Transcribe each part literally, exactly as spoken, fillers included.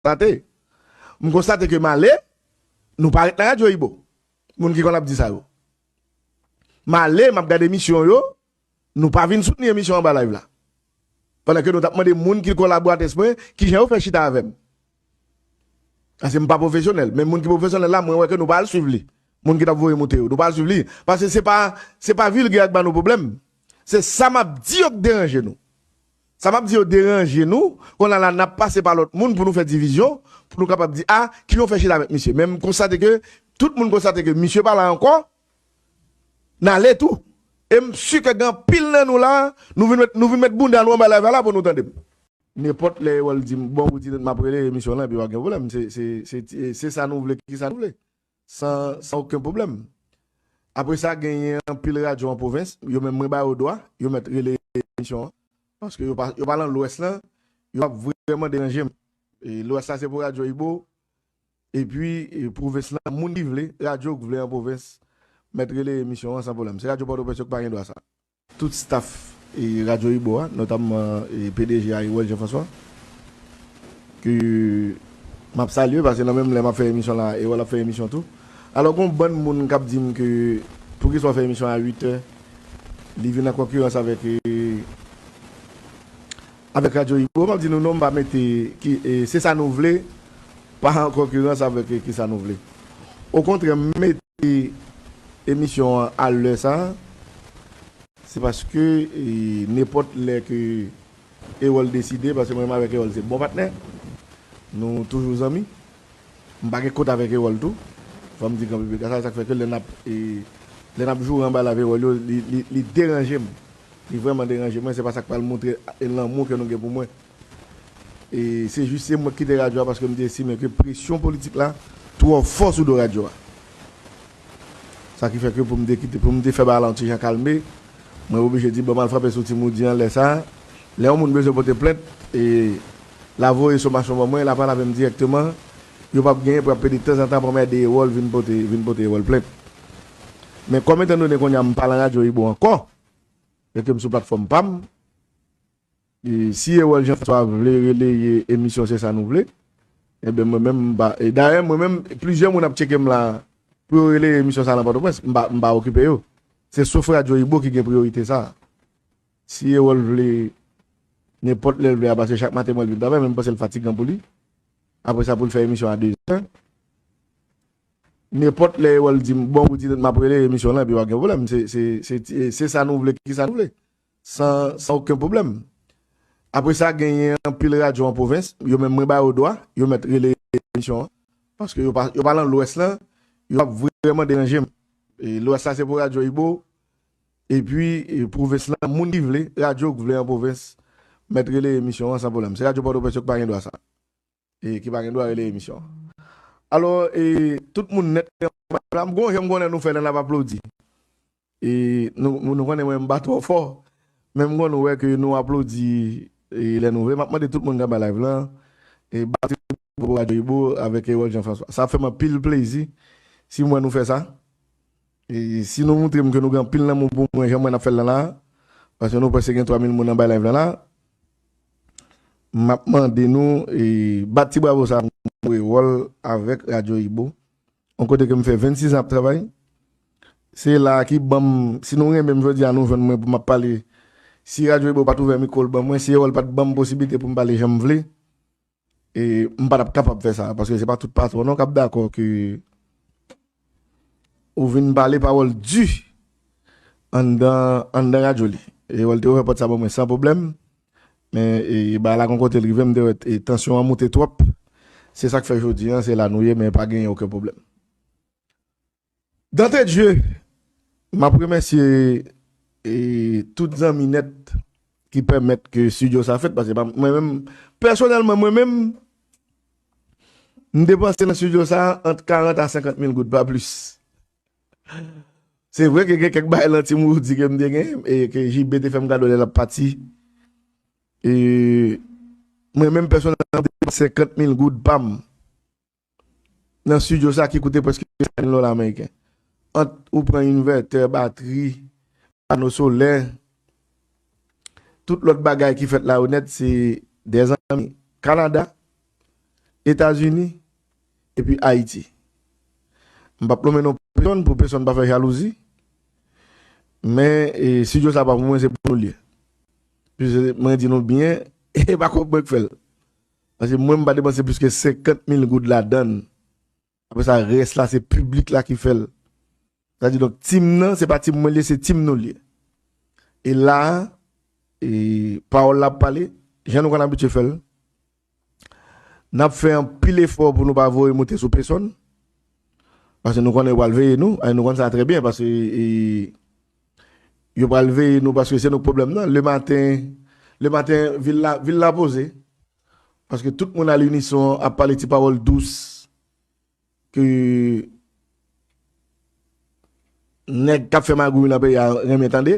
konstate. M konstate ke m ale, nou pa ret nan radyo Ibo. Moun ki konn ap di sa yo. M ale, m ap gade emisyon yo, nou pa vin soutni emisyon anba live la. Pandan ke nou t ap mande moun ki kolaboratè mwen, kijan yo fè chita avè m. Paske m pa pwofesyonèl, men moun ki pwofesyonèl la, mwen wè ke nou pa al swiv li. Moun ki t ap voye moute yo, nou pa al swiv li. Paske se pa, se pa vilgè ak ba nou pwoblèm. Se sa m ap di yo k deranje nou. Sa m ap di yo deranje nou, kounye a la n ap pase pa lòt moun pou nou fè divizyon, pou nou kapab di, a, kijan w fè chita avèk misye. Men m konstate ke, tout moun konstate ke misye pa la ankò, n ale tou. E m si ke gen anpil nan nou la, nou vin met, nou vin met bounda nou anba live la pou nou tande m. Nenpòt lè Erol di m, bon, ou di m ap rele emisyon lan, epi pa gen pwoblèm. Se, se, se, se sa nou vle, ki sa nou vle. San, san okenn pwoblèm. Apre sa, genyen anpil radyo an pwovens, yo menm mwen ba yo dwa, yo mèt rele emisyon an. Paske yo pa, yo pa nan Lwès lan, yo ap vrèman deranje m. E Lwès la se pou radyo Ibo, epi e pwovens lan, moun ki vle, radyo k vle an pwovens, mèt rele emisyon an san pwoblèm. Se radyo Pòtoprens yo k pa gen dwa sa. Tout staff e radyo Ibo a, notamman e P D G a, Erol Jean François, ke m ap salye, paske nan menm lè m ap fè emisyon la, Erol ap fè emisyon tou. Alò, gon bann moun k ap di m ke poukisa w fè emisyon a uit è, li vin an konkirans avèk, e, avèk radyo Ibo. M ap di nou non, m pa mete ki, e, se sa nou vle, pa an konkirans avèk, e, ki sa nou vle. Okontrè, m mete emisyon an a lè sa, se paske, e, nenpòt lè ke Erol deside, paske mwen menm avèk Erol se bon patnè, nou toujou zanmi. M pa gen kont avèk Erol tou. Fò m di kanpe pita sa, sa k fè ke lè n ap, e, lè n ap joure anba live Erol yo, li, li, li deranje m. Li vrèman deranje mwen, se pa sa k pral montre, e, lanmou ke nou gen pou mwen. E se jis se mwen k kite radyo a paske m te estime ke presyon politik la twò fò sou do radyo a. Sa ki fè ke pou m te kite, pou m te fè bagay la yon ti jan kalme, mwen oblije di, bon, m al frape sou Ti Moudi an lè sa a. Lè yon moun bezwen pote plent, e l a voye somasyon ban mwen, l a pale avè m dirèkteman, yo p ap genyen pou y ap pede tanzantan pou m ede Erol vin pote, vin pote Erol plent. Men kòm etandone kounye a m pa nan radyo Ibo ankò, e ke m sou platfòm pa m, e si Erol Jean François vle releye emisyon Se Sa Nou Vle, ebyen mwen menm m pa, e dayè mwen menm, plizyè moun ap tcheke m la pou yo releye emisyon sa nan Pòtoprens, m pa, m pa okipe yo. Se sof radyo Ibo ki gen priyorite sa. Si Erol vle, nenpòt lè l vle a, paske chak maten m wè l vin travay, men m panse l fatigan pou li. Apre sa, pou l fè emisyon a de zè. Nenpòt lè Erol di m, bon, ou di m ap rele emisyon lan, epi pa gen pwoblèm. Se, se, se, se, se sa nou vle, ki sa nou vle. San, san okenn pwoblèm. Apre sa, genyen anpil radyo an pwovens, yo menm mwen ba yo dwa, yo mèt rele emisyon an. Paske yo pa, yo pa nan Lwès lan, yo ap vrèman deranje m. E Lwès la se pou radyo Ibo, epi, e, pwovens lan, moun ki vle, radyo k vle an pwovens, mèt rele emisyon an san pwoblèm. Se radyo Pòtoprens yo k pa gen dwa sa. E ki pa gen dwa rele emisyon an. Alò, e, tout moun nèt, la, m gon jan m konnen nou fè lè n ap aplodi. E nou, nou konnen mwen m pa twò fò, men m konn wè ke nou aplodi, e lè nou vle. M ap mande tout moun k ap bay live lan, e bat pou radyo Ibo avèk Erol Jean François. Sa ap fè m anpil plezi si m wè nou fè sa. E si nou montre m ke nou gen anpil lanmou pou mwen, jan mwen ap fè l lan la, paske nou prèske gen twa mil moun anba live lan la, m ap mande nou, e, bat ti bravo sa pou Erol avèk radyo Ibo. Yon kote ke m fè vennsis an ap travay. Se la ki ban m, si nou renmen m jodi a, nou jwenn mwen pou m ap pale. Si radyo Ibo pa t ouvè mikwo l ban mwen, si Erol pa t ban m posiblite pou m pale jan m vle, e m pa t ap kapab fè sa, paske se pa tout patwon non k ap dakò ke ou vin pale pawòl di anndan, anndan radyo li. Erol te ouvè pòt sa ban mwen san pwoblèm, men, e, bagay la gon kote l rive, m te wè, e, tansyon an moute twòp. Se sa k fè jodi an, se la nou ye, men pa genyen okenn pwoblèm. D'entrée de jeu, m ap remèsye, e, tout zanmi nèt ki pèmèt ke estidyo sa fèt, paske pa, mwen menm, pèsonèlman, mwen menm, m depanse nan estidyo sa ant karant a senkant mil goud, pa plis. Se vre ke gen kèk bagay lan Ti Moudi ke m te gen, e ke J B te fè m kado lè l ap pati. E mwen menm pèsonèlman, m depanse senkant mil goud pa m nan estidyo sa ki koute prèske senk mil dola ameriken. Ant ou pran envètè, batri, pano solè, tout lòt bagay ki fèt la yo nèt, se dè zanmi Kanada, Etazini, epi Ayiti. M p ap nonmen non pèsonn pou pèsonn pa fè jalouzi. Men, e, estidyo sa pa pou mwen, se pou nou l ye. Piske mwen di nou byen, e pa kòb mwen k fè l. Paske mwen, m pa depanse plis ke senkant mil goud ladan l. Apre sa, rès la, se piblik la ki fè l. Sa di, donk, tim nan, se pa tim mwen l ye, se tim nou l ye. E la, e, pawòl la ap pale, jan nou konn abitye fè l. N ap fè anpil efò pou nou pa voye moute sou pèsonn. Paske nou konnen yo pral veye nou, e nou konn sa trè byen, paske, e, yo pral veye nou, paske se nou k pwoblèm nan. Lematen, lematen, vil la, vil la poze. Paske tout moun alinison ap pale ti pawòl dous ke nèg k ap fè magouy nan peyi a renmen tande.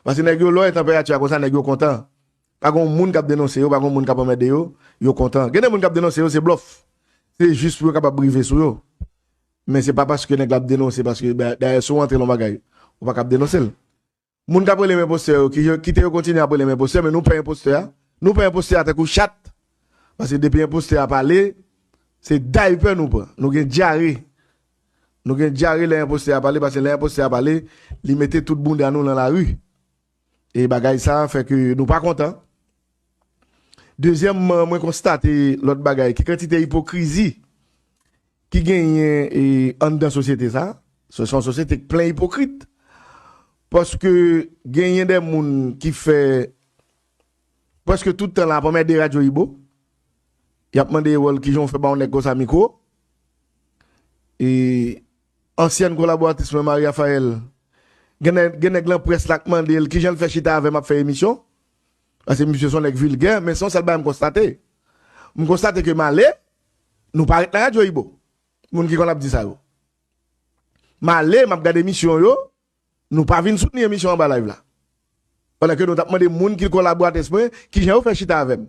Paske nèg yo, lè w wè tanperati a konsa, nèg yo kontan. Pa gen moun k ap denonse yo, pa gen moun k ap anmède yo, yo kontan. Gen de moun k ap denonse yo, se blòf. Se jis pou yo kapab rive sou yo. Men se pa paske nèg la ap denonse, paske dayè, si w antre nan yon bagay, ou pa kab denonse l. Moun k ap rele m enpostè yo, ki, kite yo kontinye ap rele m enpostè, men nou pè enpostè a. Nou pè enpostè a tankou chat. Paske depi enpostè a pale, se daypè nou pran. Nou gen dyare. Nou gen dyare lè enpostè a pale, paske lè enpostè a pale, li mete tout bounda nou nan lari. E bagay sa a fè ke nou pa kontan. Dezyèmman, mwen konstate lòt bagay, ki kantite ipokrizi ki genyen, e, anndan sosyete sa. Se, se yon sosyete k plen ipokrit. Paske genyen de moun ki fè, prèske tout tan la, ap anmède Radyo Ibo. Y ap mande Erol kijan w fè ba yon nèg konsa mikwo. E ansyèn kolaboratris mwen, Marie Raphaël, gen nèg, gen nèg lan près la k mande l kijan l fè chita avè m ap fè emisyon. Paske misye se yon nèg vilgè, men se yon sèl bagay m konstate. M konstate ke m ale, nou pa ret nan Radyo Ibo. Moun ki konn ap di sa yo. M ale, m ap gade emisyon yo, nou pa vin soutni emisyon anba live la. Pandan ke nou t ap mande moun ki kolaboratris mwen, kijan yo fè chita avè m.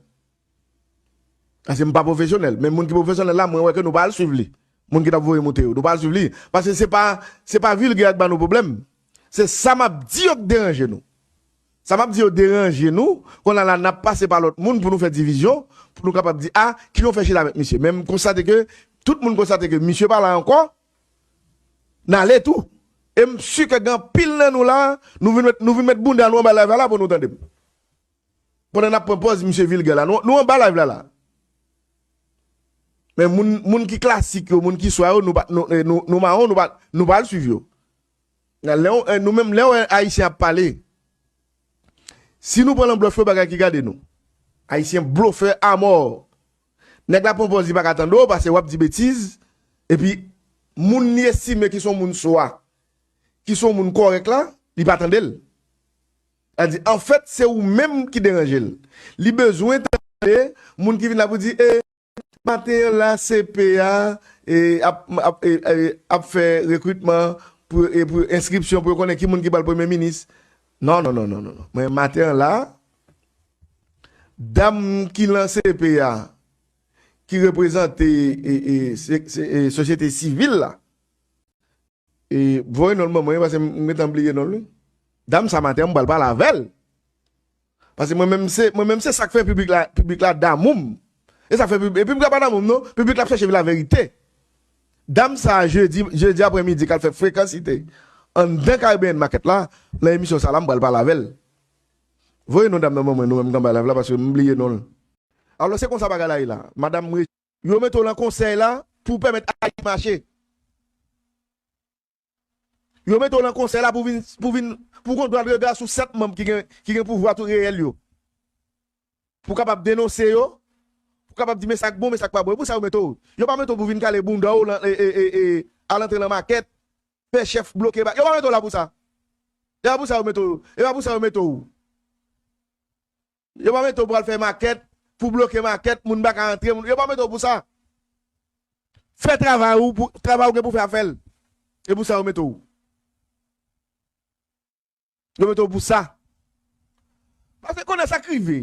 Paske m pa pwofesyonèl. Men moun ki pwofesyonèl la, mwen wè ke nou pa al swiv li. Moun ki t ap voye moute yo, nou pa al swiv li. Paske se pa, se pa vilgè a k ba nou pwoblèm. Se sa m ap di yo k deranje nou. Sa m ap di yo deranje nou, kounye a la n ap pase pa lòt moun pou nou fè divizyon, pou nou kapab di, a, kijan w fè chita avèk misye. Men m konstate ke, tout moun konstate ke misye pa la ankò, n ale tou. E m si ke gen anpil nan nou la, nou vin met, nou vin met bounda nou anba live la, la pou nou tande m. Pandan n ap pran pòz misye vilgè la, nou, nou anba live la, la. Men moun, moun ki klasik yo, moun ki swa yo, nou pa, nou, eh, nou, nou mawon, nou pa, nou pa al swiv yo. Lè w, eh, nou menm, lè w wè Ayisyen ap pale, si nou pran nan blòf yo, bagay ki gade nou. Ayisyen blofè amò. Nèg la pran pòz li pa ka tande w, paske w ap di betiz, epi moun li estime ki se yon moun swa, ki se yon moun kòrèk la, li pa tande l. Sa di, anfèt, se ou menm ki deranje l. Li bezwen tande moun ki vin la pou di, e, maten an la, C P a, e, ap, ap, e, e, ap fè rekritman pou, e, pou enskripsyon pou yo konnen ki moun ki pral premye minis. Non, non, non, non, non, non. Mwen, maten an la, dam ki lan C P a, ki reprezante, e, e, se, se, e, sosyete sivil la, e, voye non l ban mwen, paske m, m gentan bliye non l, wi. Dam sa maten an, m pral pale avè l. Paske mwen menm se, mwen menm se sa k fè piblik la, piblik la damou m. E sa k fè pib-, e piblik la pa damou m non, piblik la ap chèche laverite. Dam sa a, jedi, jedi aprèmidi, k al fè frekansite anndan Caribbean Market la, nan emisyon sa la, m pral pale avè l. Voye non dam nan ban mwen, nou menm k anba live la, paske m bliye non l. Alò, se konsa bagay la ye la. Madanm Re-, yo mete w lan konsèy la pou pèmèt Ayiti mache. Yo mete w lan konsèy la pou vin, pou vin, pou gon dwa de rega sou sèt manm ki gen, ki gen pouvwa tou reyèl yo. Pou kapab denonse yo, pou kapab di men sa k bon, men sa k pa bon. E pou sa yo mete w. Yo pa mete w pou vin kale bounda w lan, e, e, e, e, al antre lan makèt, fè chèf bloke ba-, yo pa mete w la pou sa. E pa pou sa yo mete w. E pa pou sa yo mete w. Yo pa mete w pou al fè makèt, pou bloke makèt, moun pa ka antre, moun, yo pa mete w pou sa. Fè travay ou, pou, travay ou gen pou fè a fè l. E pou sa yo mete w. Yo mete w pou sa. Paske konnen sa k rive.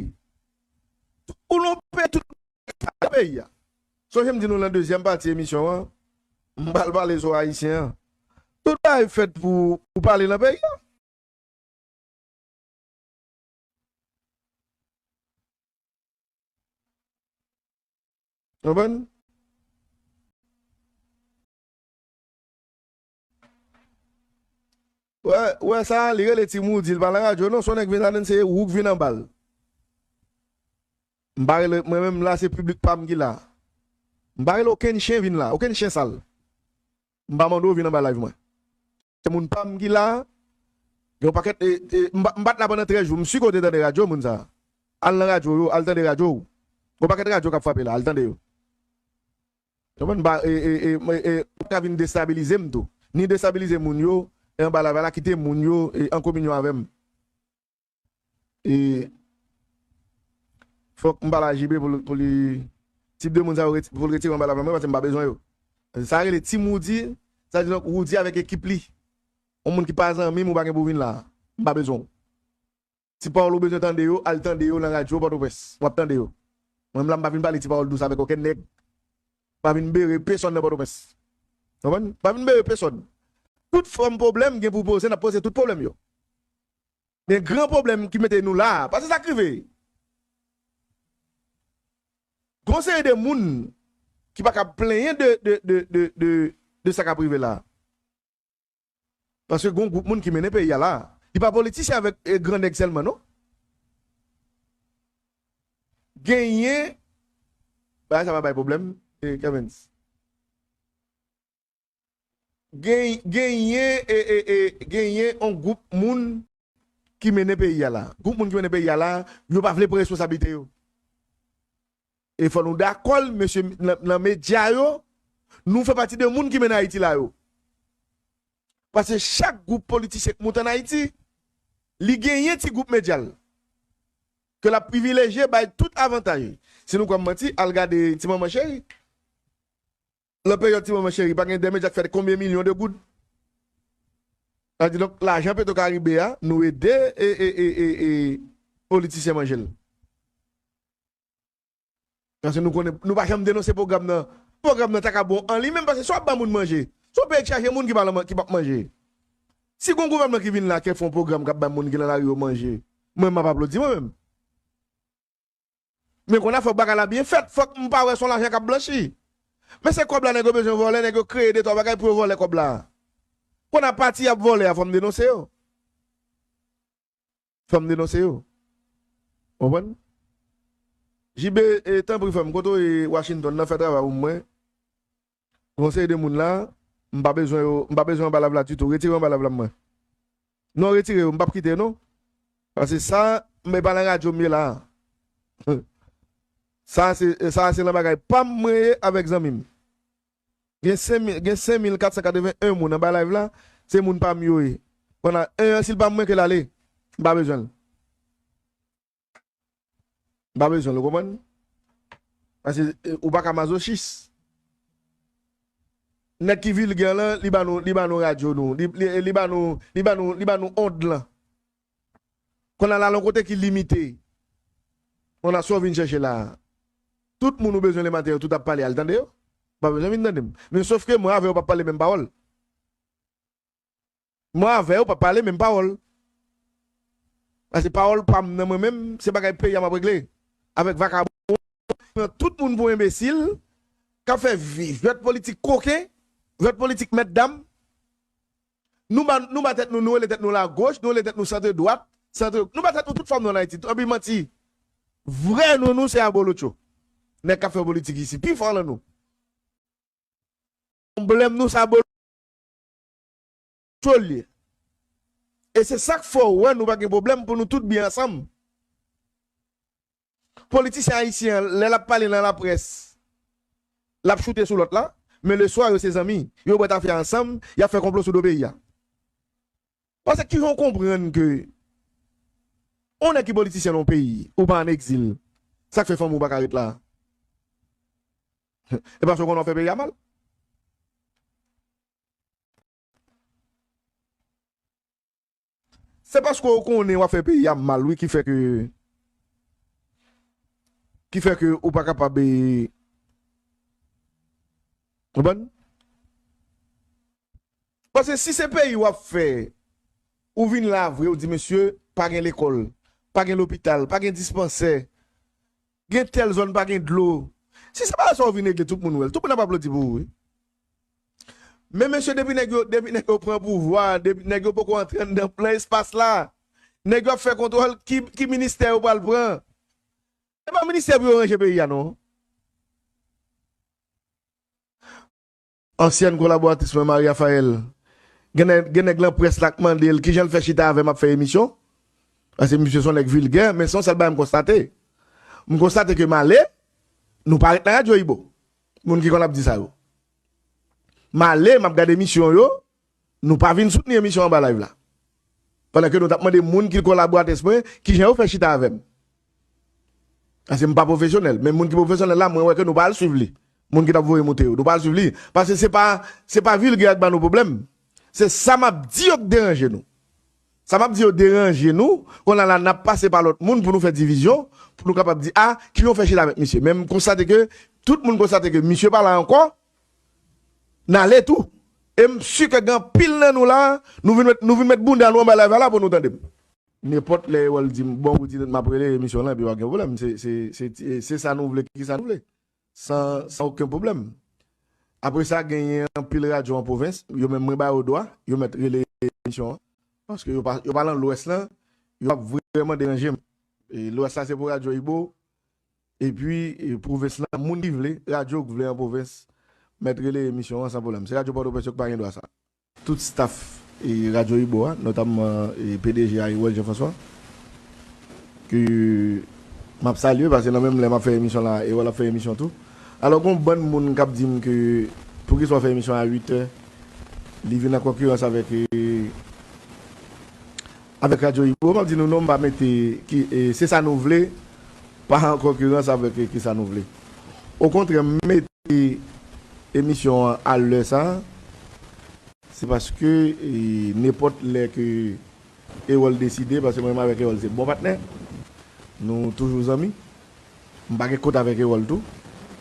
Ou lonpe tout peyi a. Sonje m di nou lan dezyèm pati emisyon an, m pral pale sou Ayisyen an. Tout bagay fèt pou, pou pale nan peyi a. Konprann? Wè, wè sa, li rele Ti Moody, li pa nan radyo non, se yon nèg vin la, se ou k vin anba l. M pa rele, mwen menm la, se piblik pa m ki la. M pa rele okenn chen vin la, okenn chen sal. M pa mande w vin anba live mwen. Se moun pa m ki la, gen yon pakèt, e, e, m pa, m pa t la pandan trèz jou, m si ke w te tande radyo, moun sa. Al nan radyo yo, al tande radyo w. Gen yon pakèt radyo k ap frape la, al tande yo. Konprann? M pa, e, e, e, e, e, ou ka vin destabilize m tou. Ni destabilize moun yo, e anba live la, kite moun yo, e, an kominyon avè m. E fòk m pale a J B pou l, pou li, tip de moun sa yo reti-, pou l retire anba live la mwen, paske m pa bezwen yo. Sa rele Ti Moody, sa di donk Roody avèk ekip li. Yon moun ki pa zanmi m, ou pa gen pou vin la. M pa bezwen w. Ti pawòl ou bezwen tande yo, al tande yo nan radyo Pòtoprens. W ap tande yo. Mwen menm la, m pa vin pale ti pawòl dous avèk okenn nèg. M pa vin bere pesonn nan Pòtoprens. Konprann? M pa vin bere pesonn. Tout fòm pwoblèm gen pou poze, n ap poze tout pwoblèm yo. Men gran pwoblèm ki mete nou la, paske sa k rive. Gon seri de moun ki pa ka plenyen de, de, de, de, de, de sa k ap rive la. Paske gon gwoup moun ki mennen peyi a la. Li pa politisyen avèk, e, gran nèg sèlman, non. Genyen, bagay sa pa bay pwoblèm, e, Kevens. Gen-, genyen, e, e, e, genyen yon gwoup moun ki mennen peyi a la. Gwoup moun ki mennen peyi a la, yo pa vle pran responsablite yo. E fò nou dakò l, mesye, nan, nan medya yo, nou fè pati de moun ki mennen Ayiti la yo. Paske chak gwoup politisyen k moute ann Ayiti, li genyen ti gwoup medya l. Ke l ap privilejye bay tout avantaj. Si nou kwè m manti, al gade Ti Manman Cheri. Nan peryòd Ti Manman Cheri, pa gen de medya k fè konbyen milyon de goud? Sa di donk, lajan Petro Caribe a, nou ede e, e, e, e, e politisyen manje l. Paske nou konnen, nou pa janm denonse pwogram nan. Pwogram nan ta ka bon an li menm, paske si w ap ba moun manje, se yon peyi k chaje moun ki pa, ki p ap manje. Si gon gouvènman ki vin la, ki fè yon pwogram k ap bay moun ki nan lari yo manje, mwen, m ap aplodi mwen menm. Men konnya fòk bagay la byen fèt, fòk m pa wè se yon lajan k ap blanchi. Men se kòb la nèg yo bezwen vòlè, nèg yo kreye de twa bagay pou yo vòlè kòb la. Konnya pati y ap vòlè a, fò m denonse yo. Fò m denonse yo. Konprann? J B, e, tanpri frè m, kote w ye Washington nan, fè travay ou mwen. Gon seri de moun la, m pa bezwen yo, m pa bezwen anba live la ditou. Retire yo anba live la mwen. Non, retire yo, m p ap kite yo non. Paske sa, m pa nan radyo m ye la. Sa se, sa se nan bagay pa m mwen ye avèk zanmi m. Gen senk mil, gen senk mil kat san katreven en moun anba live la, se moun pa m yo ye. Pandan en an, si l pa m mwen, ke l ale. M pa bezwen l. M pa bezwen l, ou konprann? Paske, e, ou pa ka mazochis. Nèg ki vilgè lan, li ba nou, li ba nou radyo nou, li, li, li ba nou, li ba nou, li ba nou ond lan. Konnya l al yon kote ki limite. Konnya sa w vin chèche la. Tout moun ou bezwen lematen yo, tout ap pale, al tande yo. Ou pa bezwen vin tande m. Men sòf ke mwen avè w p ap pale menm pawòl. Mwen avè w p ap pale menm pawòl. Paske pawòl pa m nan mwen menm, se bagay peyi a m ap regle. Avèk vakabon, pran tout moun pou enbesil, k ap fè vi-, jwèt politik koken, jwèt politik mèt dam. Nou ba, nou ba tèt nou, nou rele tèt nou lagoch, nou rele tèt nou santre dwat, santre, nou ba tèt nou tout fòm nou ann Ayiti, anpi manti. Vrè non nou se abolotcho. Nèg k ap fè politik isi, pi fò lan nou. Pwoblèm nou sa bo-, tchol ye. E se sa k fè w wè nou pa gen pwoblèm pou nou tout byen ansanm. Politisyen ayisyen an, lè l ap pale nan laprès, l ap choute sou lòt la, men leswa yo se zanmi, yo bwè tafya ansanm, y ap fè konplo sou do peyi a. Paske kijan w konprann ke yon nèg ki politisyen nan yon peyi, ou pa ann egzil, sa k fè fanmi w pa ka ret la? E paske w konnen w ap fè peyi a mal. Se paske w konnen w ap fè peyi a mal, wi, ki fè ke, ki fè ke ou pa kapab, e, konprann? Paske si se peyi w ap fè, ou vin la vre, ou di, mesye, pa gen lekòl, pa gen lopital, pa gen dispansè, gen tèl zòn pa gen dlo. Si se pa sa w vin regle, tout moun wè l. Tout moun ap aplodi pou ou, wi. Men mesye, depi nèg yo, depi nèg yo pran pouvwa, depi nèg yo poko antre anndan plan espas la, nèg yo ap fè kontwòl ki, ki ministè yo pral pran. Se pa ministè pou yo ranje peyi a non. Ansyèn kolaboratris mwen, Marie Raphaël, gen nèg, gen nèg lan près la k mande l kijan l fè chita avè m ap fè emisyon. Paske misye se yon nèg vilgè, men se yon sèl bagay m konstate. M konstate ke m ale, nou pa ret nan radyo Ibo. Moun ki konn ap di sa yo. M ale, m ap gade emisyon yo, nou pa vin soutni emisyon anba live la. Pandan ke nou t ap mande moun ki kolaboratris mwen, kijan yo fè chita avè m. Paske m pa pwofesyonèl, men moun ki pwofesyonèl la, mwen wè ke nou pa al swiv li. Moun ki t ap voye moute yo, nou pa al swiv li. Paske se pa, se pa vilgè a k ba nou pwoblèm. Se sa m ap di yo k deranje nou. Sa m ap di yo deranje nou, kounye a la n ap pase pa lòt moun pou nou fè divizyon, pou nou kapab di, a, kijan w fè chita avèk misye. Men m konstate ke tout moun konstate ke misye pa la ankò, n ale tou. E m si ke gen anpil nan nou la, nou vin met, nou vin met bounda nou anba live la pou nou tande m. Nenpòt lè Erol di m, bon, ou di m ap rele emisyon lan, epi pa gen pwoblèm. Se, se, se, se sa nou vle, ki sa nou vle. San, san okenn pwoblèm. Apre sa, genyen anpil radyo an pwovens, yo menm mwen ba yo dwa, yo mèt rele emisyon an. Paske yo pa, yo pa nan Lwès lan, yo ap vrèman deranje m. E Lwès la se pou radyo Ibo, epi e pwovens lan, moun ki vle, radyo k vle an pwovens, mèt rele emisyon an san pwoblèm. Se radyo Pòtoprens yo k pa gen dwa sa. Tout staff e radyo Ibo a, notamman e P D G a, Erol Jean François, ke m ap salye, paske nan menm lè m ap fè emisyon la, Erol ap fè emisyon tou. Alò, gon bann moun k ap di m ke poukisa w fè emisyon a uit è, li vin an konkirans avèk, e, avèk radyo Ibo. M ap di nou non, m pa mete ki, e, se sa nou vle, pa an konkirans avèk, e, ki sa nou vle. Okontrè, m mete emisyon an a lè sa, se paske, e, nenpòt lè ke Erol deside, paske mwen menm avèk Erol se bon patnè, nou toujou zanmi. M pa gen kont avèk Erol tou.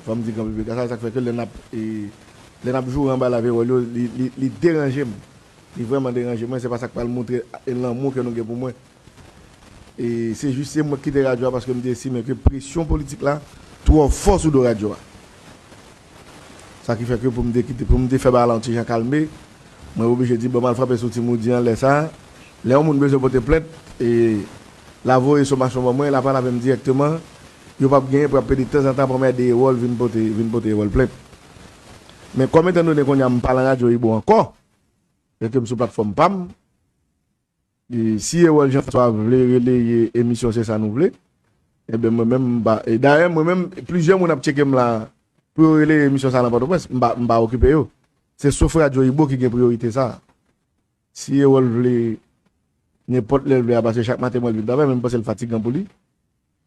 Fò m di k anpil bagay. Sa, sa k fè ke lè n ap, e, lè n ap joure anba live Erol yo, li, li, li deranje m. Li vrèman deranje mwen. Se pa sa k pral montre, e, lanmou ke nou gen pou mwen. E se jis se mwen k kite radyo a paske m te estime ke presyon politik la twò fò sou do radyo a. Sa ki fè ke pou m te kite, pou m te fè bagay la yon ti jan kalme, mwen oblije di, bon, m al frape sou Ti Moody an lè sa a. Lè yon moun bezwen pote plent, e l a voye somasyon ban mwen, l a pale avè m dirèkteman. Yo p ap genyen pou y ap pede tanzantan pou mède Erol vin pote, vin pote Erol plent. Men kòm etandone kounye a m pa nan radyo Ibo ankò, e ke m sou platfòm pa m, e si Erol Jean François vle releye emisyon Se Sa Nou Vle, ebyen mwen menm m pa, e dayè mwen menm, plizyè moun ap tcheke m la pou yo releye emisyon sa nan Pòtoprens, m pa, m pa okipe yo. Se sof radyo Ibo ki gen priyorite sa. Si Erol vle, nenpòt lè l vle a, paske chak maten mwen l vin travay, men m panse l fatigan pou li.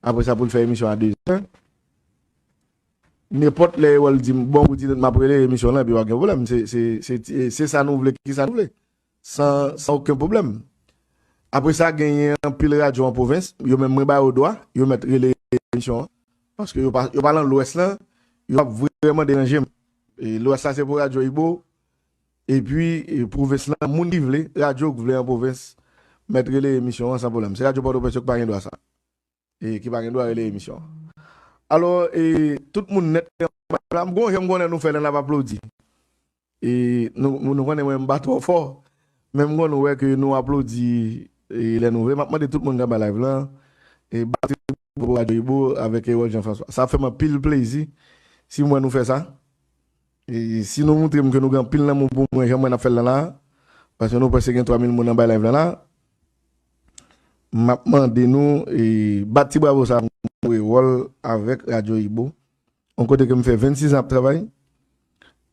Apre sa pou l fè emisyon a de zè. Nenpòt lè Erol di m, bon, ou di m ap rele emisyon lan, epi pa gen pwoblèm. Se, se, se, se sa nou vle, ki sa nou vle. San, san okenn pwoblèm. Apre sa, genyen anpil radyo an pwovens, yo menm mwen ba yo dwa, yo mèt rele emisyon an. Paske yo pa, yo pa nan Lwès lan, yo ap vrèman deranje m. E Lwès la se pou radyo Ibo, epi e pwovens lan, moun ki vle, radyo k vle an pwovens, mèt rele emisyon an san pwoblèm. Se radyo Pòtoprens yo k pa gen dwa sa. E ki pa gen dwa rele emisyon an. Alò, e, tout moun nèt, m gon jan m konnen nou fè lè n ap aplodi. E nou, nou konnen mwen m pa twò fò, men m konnen wè ke nou aplodi, e, lè nou vle. M ap mande tout moun k anba live lan, e, bat pou radyo Ibo avèk Erol Jean François. Sa ap fè m anpil plezi si m wè nou fè sa. E si nou montre m ke nou gen anpil lanmou pou mwen, jan mwen n ap fè l lan la, paske nou prèske gen twa mil moun anba live lan la, m ap mande nou, e, bat ti bravo sa pou Erol avèk radyo Ibo. Yon kote ke m fè vennsis an ap travay.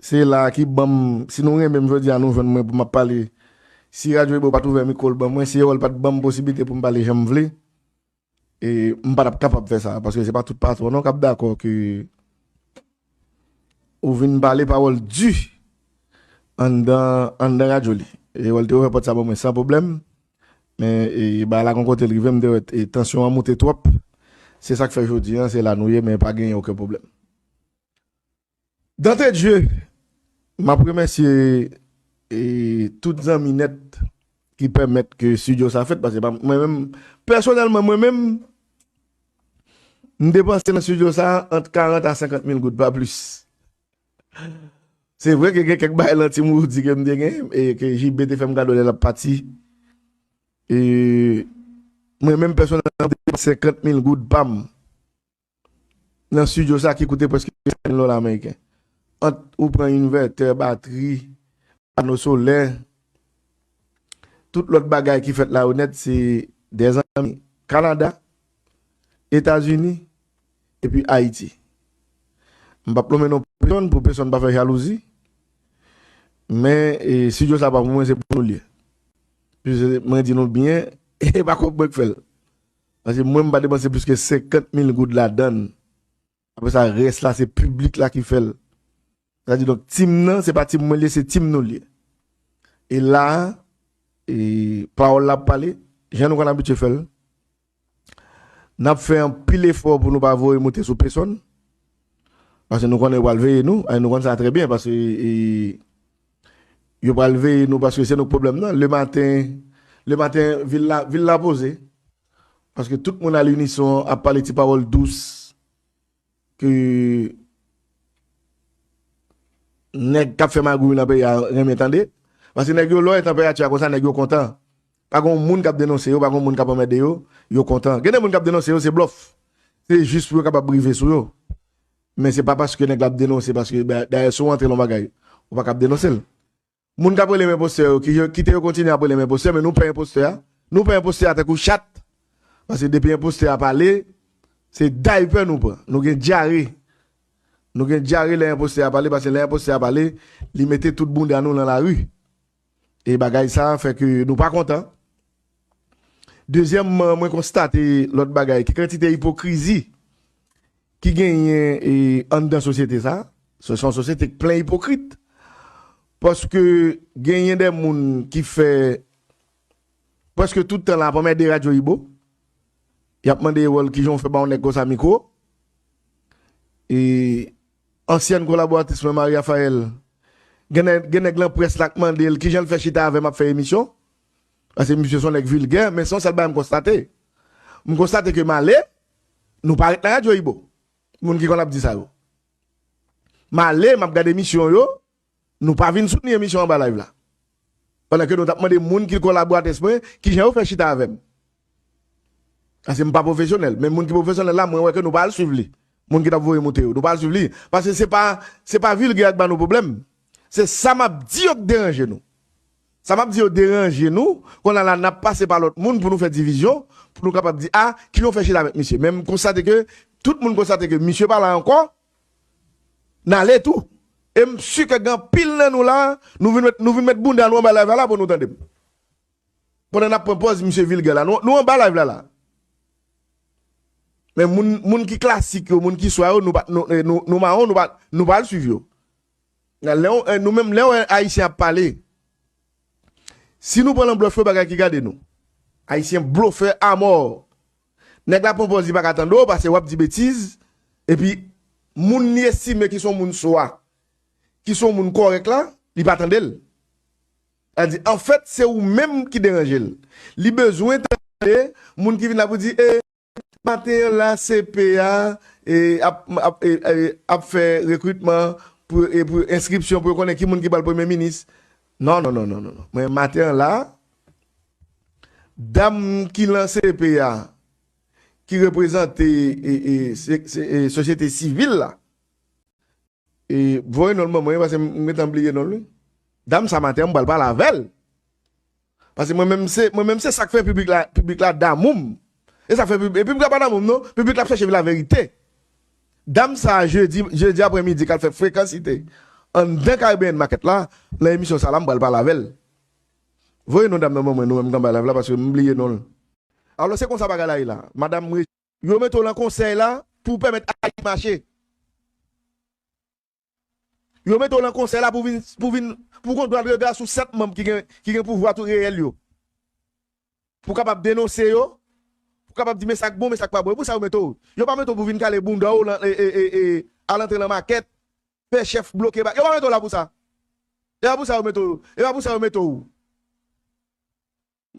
Se la ki ban m, si nou renmen m jodi a, nou jwenn mwen pou m ap pale. Si radyo Ibo pa t ouvè mikwo l ban mwen, si Erol pa t ban m posiblite pou m pale jan m vle, e m pa t ap kapab fè sa, paske se pa tout patwon non k ap dakò ke ou vin pale pawòl di anndan, anndan radyo li. Erol te ouvè pòt sa ban mwen san pwoblèm, men, e, bagay la gon kote l rive, m te wè, e, tansyon an moute twòp. Se sa k fè jodi an, se la nou ye, men pa genyen okenn pwoblèm. D'entrée de jeu, m ap remèsye, e, tout zanmi nèt ki pèmèt ke estidyo sa fèt, paske pa, mwen menm, pèsonèlman, mwen menm, m depanse nan estidyo sa ant karant a senkant mil goud, pa plis. Se vre ke gen kèk bagay nan Ti Moudi ke m te gen, e ke J B te fè m kado lè l ap pati. E mwen menm pèsonèlman, m te pran senkant mil goud pa m nan estidyo sa ki koute prèske senk mil dola ameriken. Ant ou pran envètè, batri, pano solè, tout lòt bagay ki fèt la yo nèt, se dèzanmi Kanada, Etazini, epi Ayiti. M p ap lonmen non pèsonn pou pèsonn pa fè jalouzi. Men, e, estidyo sa pa pou mwen, se pou nou l ye. Piske mwen di nou byen, e pa kòb mwen k fè l. Paske mwen, m pa depanse plis ke senkant mil goud ladan l. Apre sa, rès la, se piblik la ki fè l. Sa di, donk, team nan, se pa team mwen l ye, se team nou l ye. E la, e, pawòl la ap pale, jan nou konn abitye fè l. N ap fè anpil efò pou nou pa voye moute sou pèsonn. Paske nou konnen yo pral veye nou, e nou konn sa trè byen, paske, e, yo pral veye nou, paske se nou k pwoblèm nan. Lematen, lematen, vil la, vil la poze. Paske tout moun alinison ap pale ti pawòl dous ke nèg k ap fè magouy nan peyi a renmen tande. Paske nèg yo, lè w wè tanperati a konsa, nèg yo kontan. Pa gen moun k ap denonse yo, pa gen moun k ap anmède yo, yo kontan. Gen de moun k ap denonse yo, se blòf. Se jis pou yo kapab rive sou yo. Men se pa paske nèg la ap denonse, paske, dayè, si w antre nan bagay, ou pa kab denonse l. Moun k ap rele m enpostè yo, ki, kite yo kontinye ap rele m enpostè, men nou pè enpostè a. Nou pè enpostè a tankou chat. Paske depi enpostè a pale, se daypè nou pran. Nou gen dyare. Nou gen dyare lè enpostè a pale, paske lè enpostè a pale, li mete tout bounda nou nan lari. E bagay sa fè ke nou pa kontan. Dezyèmman, mwen konstate lòt bagay, ki kantite ipokrizi ki genyen, e, anndan sosyete sa. Se, se yon sosyete k plen ipokrit. Paske genyen de moun ki fè prèske tout tan la ap anmède Radyo Ibo. Y ap mande Erol kijan w fè ba yon nèg konsa mikwo. E ansyèn kolaboratris mwen, Marie Raphaël, gen nèg, gen nèg lan près la k mande l kijan l fè chita avè m ap fè emisyon. Paske misye se yon nèg vilgè, men se yon sèl bagay m konstate. M konstate ke m ale, nou pa ret nan Radyo Ibo. Moun ki konn ap di sa yo. M ale, m ap gade emisyon yo, nou pa vin soutni emisyon anba live la. Pandan ke nou t ap mande moun ki kolaboratris mwen, kijan yo fè chita avè m. Paske m pa pwofesyonèl, men moun ki pwofesyonèl la, mwen wè ke nou pa al swiv li. Moun ki t ap voye moute yo, nou pa al swiv li. Paske se pa, se pa vilgè a k ba nou pwoblèm. Se sa m ap di yo k deranje nou. Sa m ap di yo deranje nou, kounye a la n ap pase pa lòt moun pou nou fè divizyon, pou nou kapab di, a, kijan w fè chita avèk misye. Men m konstate ke tout moun konstate ke misye pa la ankò, n ale tou. E m si ke gen anpil nan nou la, nou vin met, nou vin met bounda nou anba live la, la pou nou tande m. Pandan n ap pran pòz misye vilgè la, nou, nou anba live la la. Men moun, moun ki klasik yo, moun ki swa yo, nou pa, nou, eh, nou, nou mawon, nou pa, nou pa al swiv yo. Lè w, eh, nou menm, lè w wè Ayisyen ap pale, si nou pran nan blòf yo, bagay ki gade nou. Ayisyen blofè amò. Nèg la pran pòz li pa ka tande w, paske w ap di betiz, epi moun li estime ki se yon moun swa, ki se yon moun kòrèk la, li pa tande l. Sa di, anfèt, se ou menm ki deranje l. Li bezwen tande moun ki vin la pou di, e, maten an la, C P a, e, ap, ap, e, e, ap fè rekritman pou, e, pou enskripsyon pou yo konnen ki moun ki pral premye minis. Non, non, non, non, non, non. Mwen, maten an la, dam ki lan C P a, ki reprezante, e, e, se, se, e, sosyete sivil la, e, voye non l ban mwen, paske m, m gentan bliye non l, wi. Dam sa maten an, m pral pale avè l. Paske mwen menm se, mwen menm se sa k fè piblik la, piblik la damou m. E sa k fè pib-, e piblik la pa damou m, non. Piblik la ap chèche laverite. Dam sa, jedi, jedi apremidi, k al fè frekansite anndan Caribbean Market la, nan emisyon sa la, m pral pale avè l. Voye non dam nan ban mwen, nou menm k anba live la, paske m bliye non l. Alò, se konsa bagay la ye la. Madanm Yo mete w lan konsèy la pou w pèmèt Ayiti mache. Yo mete w lan konsèy la pou vin, pou vin, pou gon dwa de regard sou sèt manm ki gen, ki gen pouvwa tou reyèl yo. Pou kapab denonse yo, pou kapab di men sa k bon, men sa k pa bon. E pou sa yo mete w. Yo pa mete w pou vin kale bounda w lan, e, e, e, e, al antre lan makèt, fè chèf bloke ba-, yo pa mete w la pou sa. E pa pou sa yo mete w. E pa pou sa yo mete w.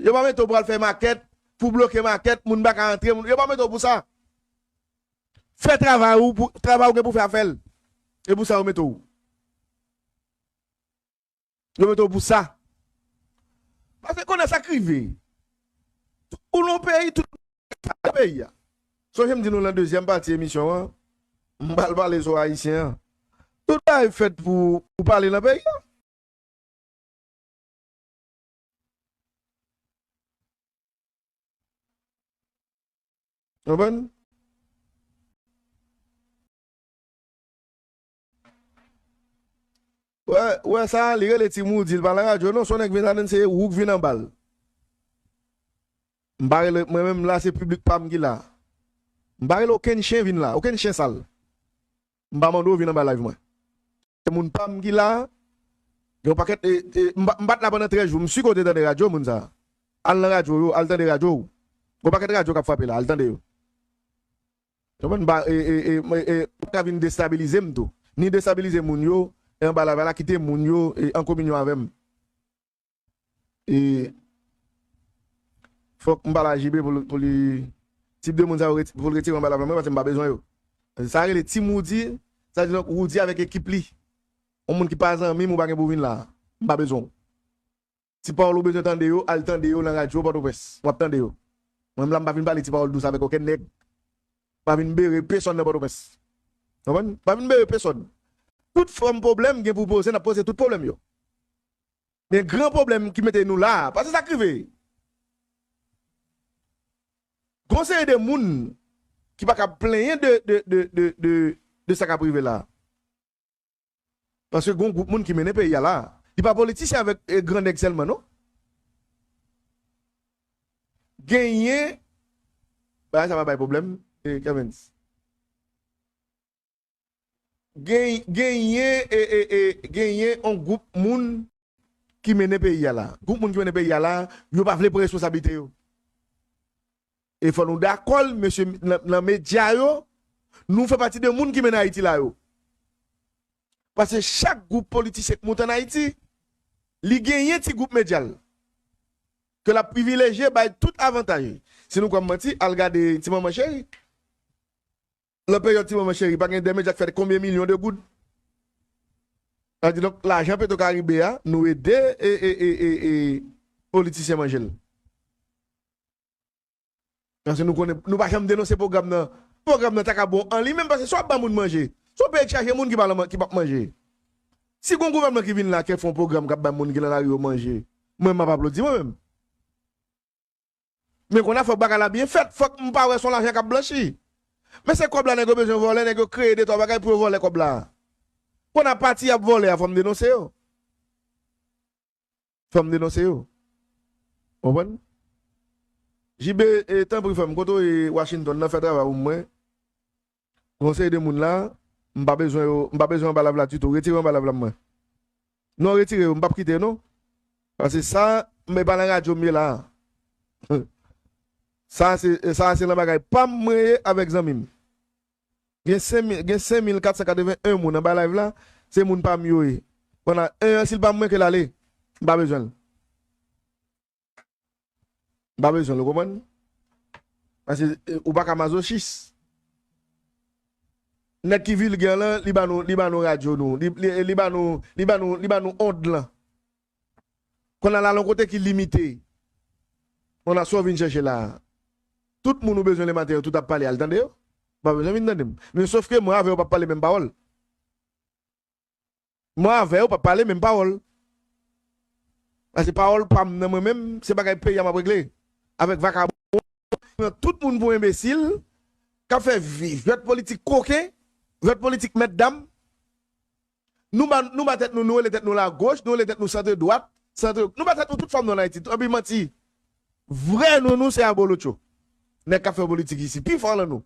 Yo pa mete w pou al fè makèt, pou bloke makèt, moun pa ka antre, moun, yo pa mete w pou sa. Fè travay ou, pou, travay ou gen pou fè a fè l. E pou sa yo mete w. Yo mete w pou sa. Paske konnen sa k rive. Ou nan peyi, tout peyi a. Sonje m di nou nan dezyèm pati emisyon an, m pral pale sou Ayisyen an. Tout bagay fèt pou, pou pale nan peyi a. Konprann? Wè, wè sa, li rele Ti Moody, li pa nan radyo non, se yon nèg vin la, se ou k vin anba l. M pa rele, mwen menm la, se piblik pa m ki la. M pa rele okenn chen vin la, okenn chen sal. M pa mande w vin anba live mwen. Se moun pa m ki la. Gen yon pakèt, e, e, m pa, m pa t la pandan trèz jou. M si ke w te tande radyo, moun sa. Al nan radyo yo, al tande radyo w. Gen yon pakèt radyo k ap frape la, al tande yo. Konprann? M pa, e, e, e, e, e, ou pa ka vin destabilize m tou. Ni destabilize moun yo, e anba live la, kite moun yo, e, an kominyon avè m. E fòk m pale a J B pou l, pou li, tip de moun sa yo reti-, pou l retire anba lavan mwen, paske m pa bezwen yo. Sa rele Ti Moody, sa di donk Roody avèk ekip li. Yon moun ki pa zanmi m, ou pa gen pou vin la. M pa bezwen w. Ti pawòl ou bezwen tande yo, al tande yo nan radyo Pòtoprens. W ap tande yo. Mwen, m la, m pa vin pale ti pawòl dous avèk okenn nèg. M pa vin bere pesonn nan Pòtoprens. Konprann? M pa vin bere pesonn. Tout fòm pwoblèm gen pou poze, n ap poze tout pwoblèm yo. Men gran pwoblèm ki mete nou la, paske sa k rive. Gon seri de moun ki pa ka plenyen de, de, de, de, de, de sa k ap rive la. Paske gon gwoup moun ki mennen peyi a la. Li pa politisyen avèk, e, gran nèg sèlman, non. Genyen, bagay sa pa bay pwoblèm, e, Kevens. Gen-, genyen, e, e, e, genyen yon gwoup moun ki mennen peyi a la. Gwoup moun ki mennen peyi a la, yo pa vle pran responsablite yo. E fò nou dakò, mesye, nan, nan medya yo, nou fè pati de moun ki mennen Ayiti la yo. Paske chak gwoup politisyen k moute ann Ayiti, li genyen ti gwoup medya l. Ke l ap privilejye, bay tout avantaj. Si nou kwè m manti, al gade Ti Manman Cheri. Nan peryòd Ti Manman Cheri, pa gen de medya k fè konbyen milyon de goud? Sa di donk, lajan Petro Caribe a, nou ede e, e, e, e, e politisyen manje l. Paske nou konnen, nou pa janm denonse pwogram nan. Pwogram nan ta ka bon an li menm, paske si w ap ban moun manje, se yon peyi k chaje moun ki pa, ki p ap manje. Si gon gouvènman ki vin la, ki fè yon pwogram k ap bay moun ki nan lari yo manje, mwen, m ap aplodi mwen menm. Men kounye a fòk bagay la byen fèt, fòk m pa wè se yon lajan k ap blanchi. Men se kòb la nèg yo bezwen vòlè, nèg yo kreye de twa bagay pou yo vòlè kòb la. Kounye a pati y ap vòlè a, fò m denonse yo. Fò m denonse yo. Konprann? J B, e, tanpri frè m, kote w ye Washington nan, fè travay ou mwen. Gon seri de moun la, m pa bezwen yo, m pa bezwen anba lav la ditou. Retire yo anba lav la mwen. Non, retire yo, m p ap kite yo non. Paske sa, m e pa nan radyo m ye la. Sa se, sa se nan bagay pa m mwen ye avèk zanmi m. Gen senk mil, gen senk mil kat san katreven en moun anba live la, se moun pa m yo ye. Pandan en an, si l pa mwen ke l ale, m pa bezwen l. M pa bezwen l, ou konprann? Paske, e, ou pa ka mazochis. Nèg ki vilgè lan, li ba nou, li ba nou radyo nou, li, li, li ba nou, li ba nou, li ba nou ond lan. Kounye a l al yon kote ki limite. Kounye a sa w vin chèche la a. Tout moun ou bezwen lematen yo, tout ap pale, al tande yo. Ou pa bezwen vin tande m. Men sòf ke mwen avè w p ap pale menm pawòl. Mwen avè w p ap pale menm pawòl. Paske pawòl pa m nan mwen menm, se bagay peyi a m ap regle. Avèk vakabon, pran tout moun pou enbesil, k ap fè vi-, jwèt politik koken, jwèt politik mètdam. Nou ba, nou ba tèt nou, nou rele tèt nou lagoch, nou rele tèt nou sant dwat, sant, nou ba tèt nou tout fòm non ann Ayiti, anpi manti. Vrè non nou se abolotcho. Nèg k ap fè politik isi, pi fò lan nou.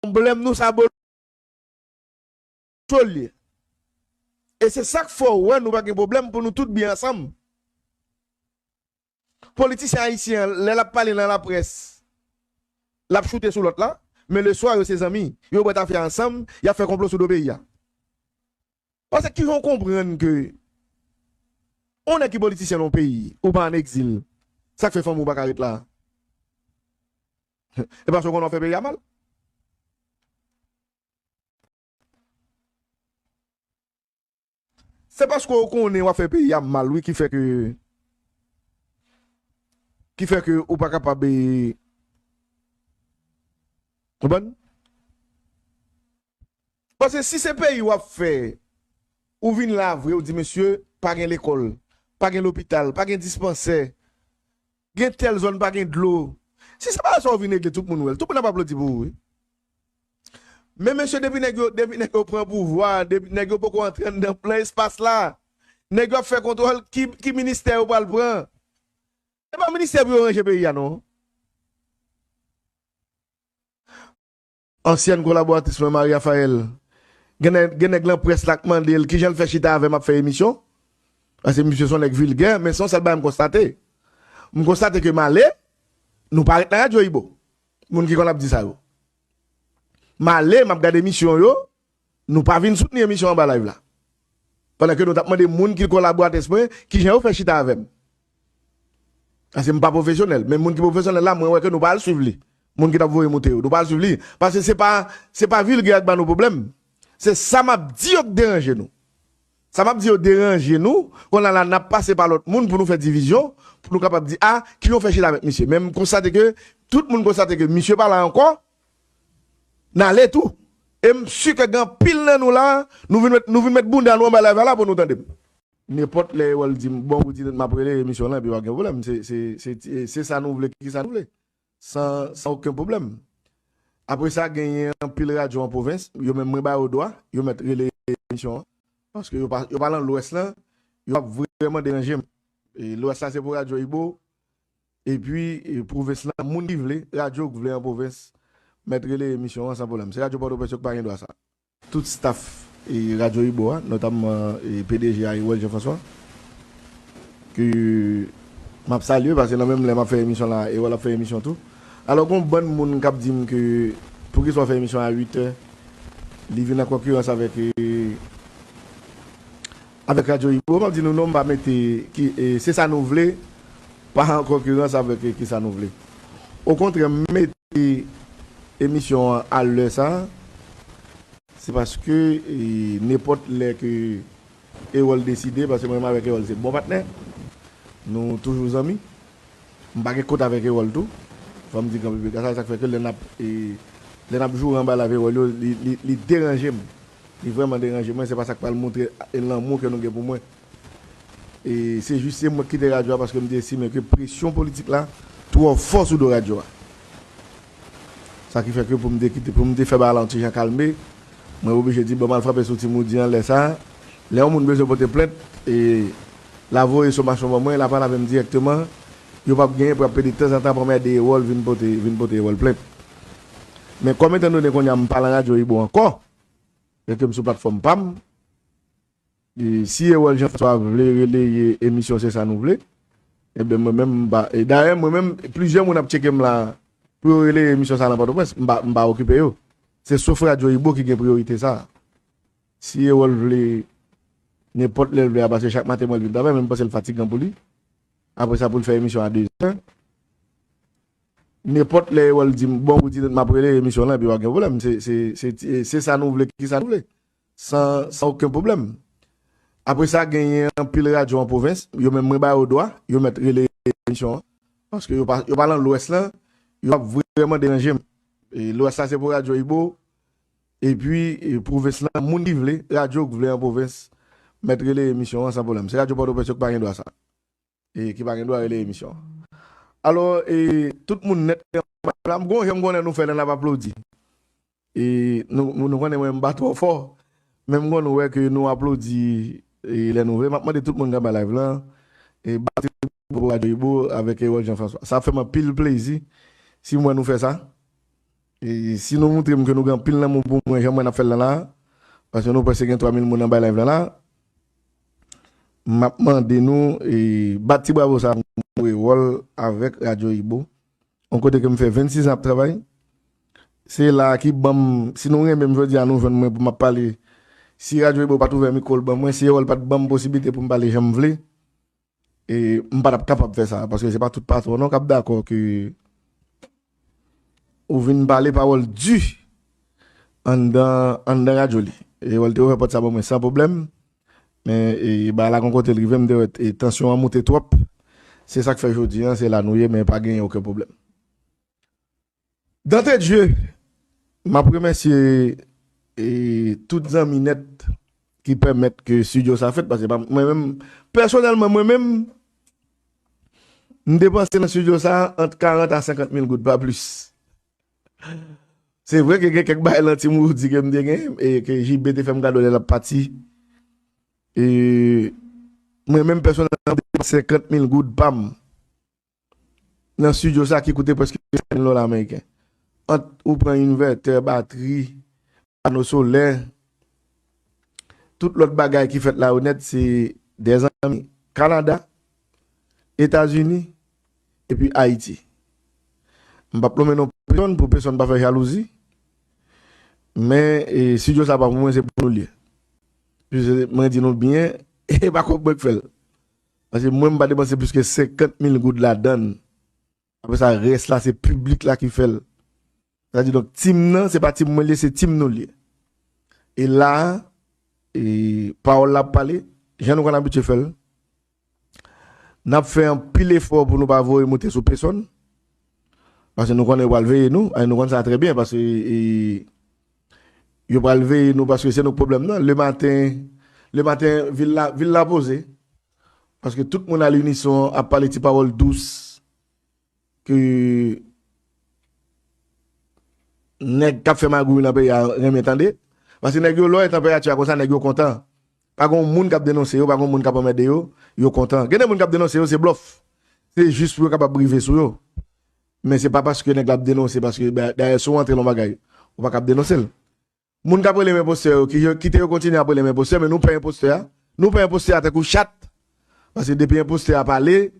Pwoblèm nou se abolotcho l ye. E se sa k fè w wè nou pa gen pwoblèm pou nou tout byen ansanm. Politisyen ayisyen an, lè l ap pale nan laprès, l ap choute sou lòt la, men leswa yo se zanmi, yo bwè tafya ansanm, y ap fè konplo sou do peyi a. Paske kijan w konprann ke yon nèg ki politisyen nan yon peyi, ou pa ann egzil, sa k fè fanmi w pa ka ret la? E paske w konnen w ap fè peyi a mal. Se paske w konnen w ap fè peyi a mal, wi, ki fè ke, ki fè ke ou pa kapab, e, konprann? Paske si se peyi w ap fè, ou vin la vre, ou di, mesye, pa gen lekòl, pa gen lopital, pa gen dispansè, gen tèl zòn pa gen dlo. Si se pa sa w vin regle, tout moun wè l. Tout moun ap aplodi pou ou, wi. Men mesye, depi nèg yo, depi nèg yo pran pouvwa, depi nèg yo poko antre anndan plan espas la, nèg yo ap fè kontwòl ki, ki ministè yo pral pran. Se pa ministè pou yo ranje peyi a, non. Ansyèn kolaboratris mwen, Marie Raphaël, gen nèg, gen nèg lan près la k mande l kijan l fè chita avè m ap fè emisyon. Paske misye se yon nèg vilgè, men se yon sèl bagay m konstate. M konstate ke m ale, nou pa ret nan radyo Ibo. Moun ki konn ap di sa yo. M ale, m ap gade emisyon yo, nou pa vin soutni emisyon anba live la. Pandan ke nou t ap mande moun ki kolaboratris mwen, kijan yo fè chita avè m. Paske m pa pwofesyonèl. Men moun ki pwofesyonèl la, mwen wè ke nou pa al swiv li. Moun ki t ap voye moute yo, nou pa al swiv li. Paske se pa, se pa vilgè a k ba nou pwoblèm. Se sa m ap di yo k deranje nou. Sa m ap di yo deranje nou. Kounye a la, n ap pase pa lòt moun pou nou fè divizyon, pou nou kapab di, a, kijan w fè chita avèk misye. Men m konstate ke, tout moun konstate ke misye pa la ankò, n ale tou. E m si ke gen anpil nan nou la, nou vin met, nou vin met bounda nou anba live la pou nou tande m. Nenpòt lè Erol di m, bon, ou di m ap rele emisyon lan, epi pa gen pwoblèm. Se, se, se, se sa nou vle, ki sa nou vle. San, san okenn pwoblèm. Apre sa, genyen anpil radyo an pwovens, yo menm mwen ba yo dwa, yo mèt rele emisyon an. Paske yo pa, yo pa nan Lwès lan, yo ap vrèman deranje m. E Lwès la se pou radyo Ibo, epi, e, pwovens lan, moun ki vle, radyo k vle an pwovens, mèt rele emisyon an san pwoblèm. Se radyo Pòtoprens yo k pa gen dwa sa. Tout staff, e, radyo Ibo a, notamman, e, P D G a, Erol Jean François, ke m ap salye, paske nan menm lè m ap fè emisyon la, Erol ap fè emisyon tou. Alò, gon bann moun k ap di m ke, poukisa w fè emisyon a uit è, li vin an konkirans avèk, e, avèk radyo Ibo, m ap di nou non, m pa mete ki, e, se sa nou vle, pa an konkirans avèk, e, ki sa nou vle. Okontrè, m mete emisyon an a lè sa, se paske, e, nenpòt lè ke Erol deside, paske mwen menm avèk Erol se bon patnè, nou toujou zanmi. M pa gen kont avèk Erol tou. Fò m di kanpe pita sa, sa k fè ke lè n ap, e, lè n ap joure anba live Erol yo, li, li, li deranje m. Li vrèman deranje mwen. Se pa sa k pral montre lanmou ke nou gen pou mwen. E se jis se mwen k kite radyo a paske m te estime ke presyon politik la twò fò sou do radyo a. Sa ki fè ke pou m te kite, pou m te fè bagay la yon ti jan kalme, mwen oblije di, bon, m al frape sou Ti Moody an lè sa a. Lè yon moun bezwen pote plent, e l a voye somasyon ban mwen, l a pale avè m dirèkteman. Yo p ap genyen pou y ap pede tanzantan ap anmède Erol vin pote, vin pote Erol plent. Men kòm etan done kounye a m pa nan radyo Ibo ankò, e ke m sou platfòm pa m, e si Erol Jean François vle releye emisyon Se Sa Nou Vle, ebyen mwen menm m pa, e dayè mwen menm plizyè moun ap tcheke m la pou yo releye emisyon sa nan Pòtoprens, m pa, m pa okipe yo. Se sof radyo Ibo ki gen priyorite sa. Si Erol vle, nenpòt lè l vle a, paske chak maten mwen l vin travay, men m panse l fatigan pou li. Apre sa, pou l fè emisyon a de zè. Nenpòt lè Erol di m, bon, ou di m ap rele emisyon lan, epi pa gen pwoblèm. Se, se, se, se sa nou vle, ki sa nou vle. San, san okenn pwoblèm. Apre sa, genyen anpil radyo an pwovens, yo menm mwen ba yo dwa, yo mèt rele emisyon an. Paske yo pa, yo pa nan Lwès lan, yo ap vrèman deranje m. E Lwès la se pou radyo Ibo, epi, e, pwovens lan, moun ki vle, radyo k vle an pwovens, mèt rele emisyon an san pwoblèm. Se radyo Pòtoprens yo k pa gen dwa sa. E ki pa gen dwa rele emisyon an. Alò, e, tout moun nèt, la, m gon jan m konnen nou fè lè n ap aplodi. E nou, nou, nou konnen mwen m pa twò fò, men m konn wè ke nou aplodi, e, lè nou vle. M ap mande tout moun k anba live lan, e, bat pou radyo Ibo avèk Erol Jean François. Sa ap fè m anpil plezi si m wè nou fè sa. E si nou montre m ke nou gen anpil lanmou pou mwen, jan mwen n ap fè l lan la, paske nou prèske gen twa mil moun anba live lan la, m ap mande nou, e, bat ti bravo sa pou Erol avèk radyo Ibo. Yon kote ke m fè vennsis an ap travay. Se la ki ban m, si nou renmen m jodi a, nou jwenn mwen pou m ap pale. Si radyo Ibo pa t ouvè mikwo l ban mwen, si Erol pa t ban m posiblite pou m pale jan m vle, e m pa t ap kapab fè sa, paske se pa tout patwon non k ap dakò ke ou vin pale pawòl di anndan, anndan radyo li. Erol te ouvè pòt sa ban mwen san pwoblèm. Men e, bagay la gon kote l rive, m te wè e, tansyon an moute twòp. Se sa k fè jodi a, se la nou ye, men pa genyen okenn pwoblèm. D'entrée de jeu, m ap remèsye e, tout zanmi nèt ki pèmèt ke estidyo sa fèt, paske pa- mwen menm, pèsonèlman, mwen menm, m depanse nan estidyo sa ant karant a senkant mil goud, pa plis. Se vre ke gen kèk bagay lan ti moudi ke m te gen, e ke J B te fè m kado lè l ap pati. E mwen menm pèsonèlman, m depanse senkant mil goud pa m nan estidyo sa ki koute prèske senk mil dola ameriken. Ant ou pran envètè, batri, pano solè, tout lòt bagay ki fèt la yo nèt, se de zanmi Kanada, Etazini, epi Ayiti. M p ap nonmen non pèsonn pou pèsonn pa fè jalouzi, men e, estidyo sa pa pou mwen, se pou nou l ye. Piske mwen di nou byen, e pa kòb mwen k fè l. Paske mwen, m pa depanse plis ke senkant mil goud ladan l. Apre sa, rès la, se piblik la ki fè l. Sa di, donk, team nan, se pa team mwen l ye, se team nou l ye. E la, e, pawòl la ap pale, jan nou konn abitye fè l. N ap fè anpil efò pou nou pa voye moute sou pèsonn. Paske nou konnen yo pral veye nou, e nou konn sa trè byen, paske e, yo pral veye nou, paske se nou k pwoblèm nan. Lematen, lematen, vil la, vil la poze. Paske tout moun alinison ap pale ti pawòl dous ke nèg k ap fè magouy nan peyi a renmen tande. Paske nèg yo, lè w wè tanperati a konsa, nèg yo kontan. Pa gen moun k ap denonse yo, pa gen moun k ap anmède yo, yo kontan. Gen de moun k ap denonse yo, se blòf. Se jis pou yo kapab rive sou yo. Men se pa paske nèg la ap denonse, paske dayè, si w antre nan bagay, ou pa kab denonse l. Moun k ap rele m enpostè yo, ki, kite yo kontinye ap rele m enpostè, men nou pè enpostè a. Nou pè enpostè a tankou chat. Paske depi enpostè a pale,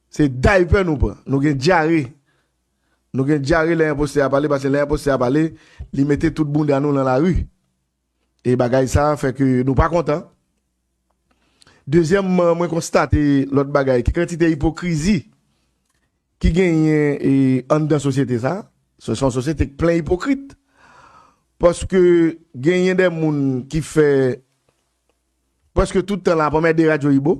se daypè nou pran. Nou gen dyare. Nou gen dyare lè enpostè a pale, paske lè enpostè a pale, li mete tout bounda nou nan lari. E bagay sa a fè ke nou pa kontan. Dezyèmman, mwen konstate lòt bagay, ki kantite ipokrizi ki genyen e, anndan sosyete sa a. Se se yon sosyete k plen ipokrit. Paske genyen de moun ki fè prèske tout tan la ap anmède Radyo Ibo.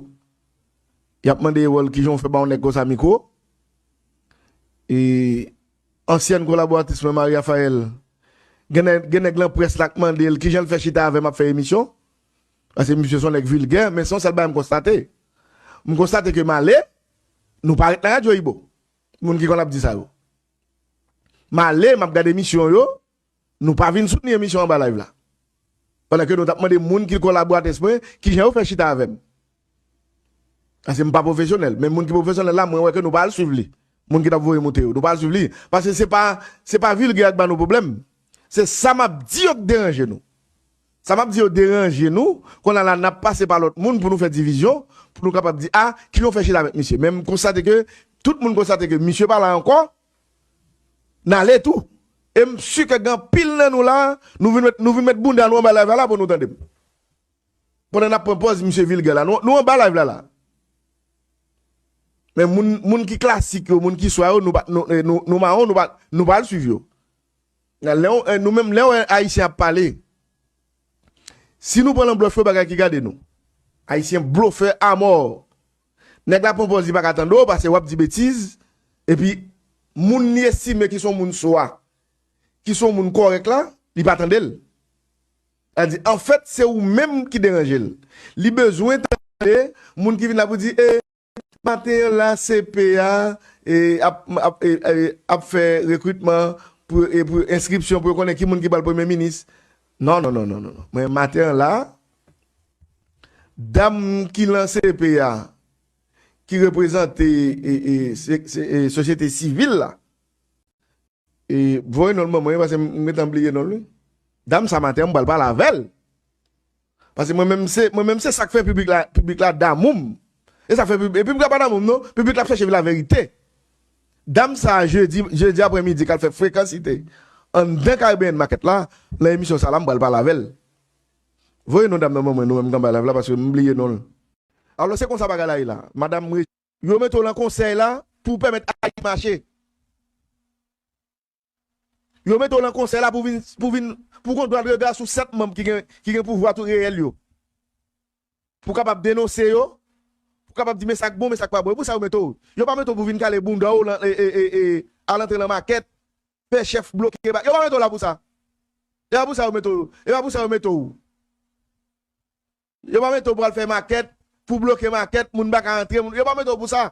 Y ap mande Erol kijan w fè ba yon nèg konsa mikwo. E ansyèn kolaboratris mwen, Marie Raphaël, gen nèg, gen nèg lan près la k mande l kijan l fè chita avè m ap fè emisyon. Paske misye se yon nèg vilgè, men se yon sèl bagay m konstate. M konstate ke m ale, nou pa ret nan Radyo Ibo. Moun ki konn ap di sa yo. M ale, m ap gade emisyon yo, nou pa vin soutni emisyon anba live la. Pandan ke nou t ap mande moun ki kolaboratris mwen, kijan yo fè chita avè m. Paske m pa pwofesyonèl. Men moun ki pwofesyonèl la, mwen wè ke nou pa al swiv li. Moun ki t ap voye moute yo, nou pa al swiv li. Paske se pa, se pa vilgè a k ba nou pwoblèm. Se sa m ap di yo k deranje nou. Sa m ap di yo deranje nou. Kounye a la, n ap pase pa lòt moun pou nou fè divizyon, pou nou kapab di, a, kijan w fè chita avèk misye. Men m konstate ke tout moun konstate ke misye pa la ankò. N ale tou. E m si ke gen anpil nan nou la, nou vin met, nou vin met bounda nou anba live la pou nou tande m. Pandan n ap pran pòz misye vilgè la, nou, nou anba live la la. Men moun, moun ki klasik yo, moun ki swa yo, nou pa, nou, eh, nou, nou mawon, nou pa, nou pa al swiv yo. Lè w, eh, nou menm, lè w wè Ayisyen ap pale, si nou pran nan blòf yo, bagay ki gade nou. Ayisyen blofè amò. Nèg la pran pòz li pa ka tande w, paske w ap di betiz, epi moun li estime ki se yon moun swa, ki se yon moun kòrèk la, li pa tande l. Sa di, anfèt, se ou menm ki deranje l. Li bezwen tande moun ki vin la pou di, e, maten an la, C P a, e, ap, ap, e, e, ap fè rekritman pou, e, pou enskripsyon, pou yo konnen ki moun ki pral premye minis. Non, non, non, non, non, non. Mwen, maten an la, dam ki lan C P a, ki reprezante, e, e, se, se, e, sosyete sivil la, e, voye non l ban mwen, paske m, m gentan bliye non l, wi. Dam sa maten an, m pral pale avè l. Paske mwen menm se, mwen menm se sa k fè piblik la, piblik la damou m. E sa k fè pib-, e piblik la pa damou m, non. Piblik la ap chèche laverite. Dam sa, jedi, jedi aprèmidi, k al fè frekansite anndan Caribbean Market la, nan emisyon sa la, m pral pale avè l. Voye non dam nan ban mwen, nou menm k anba live la, paske m bliye non l. Alò, se konsa bagay la ye la. Madanm Re-, yo mete w nan konsèy la pou w pèmèt Ayiti mache. Yo mete w nan konsèy la pou vin, pou vin, pou gon dwa de rega sou sèt manm ki gen, ki gen pouvwa tou reyèl yo. pou w kapab denonse yo, pou w kapab di men sa k bon, men sa k pa bon. E pou sa yo mete w. Yo pa mete w pou vin kale bounda w lan, e, e, e, e, al antre lan makèt, fè chèf bloke ba. Yo pa mete w la pou sa. E pa pou sa yo mete w. E pa pou sa yo mete w. Yo pa mete w pou al fè makèt, pou bloke makèt, moun pa ka antre, moun, yo pa mete w pou sa.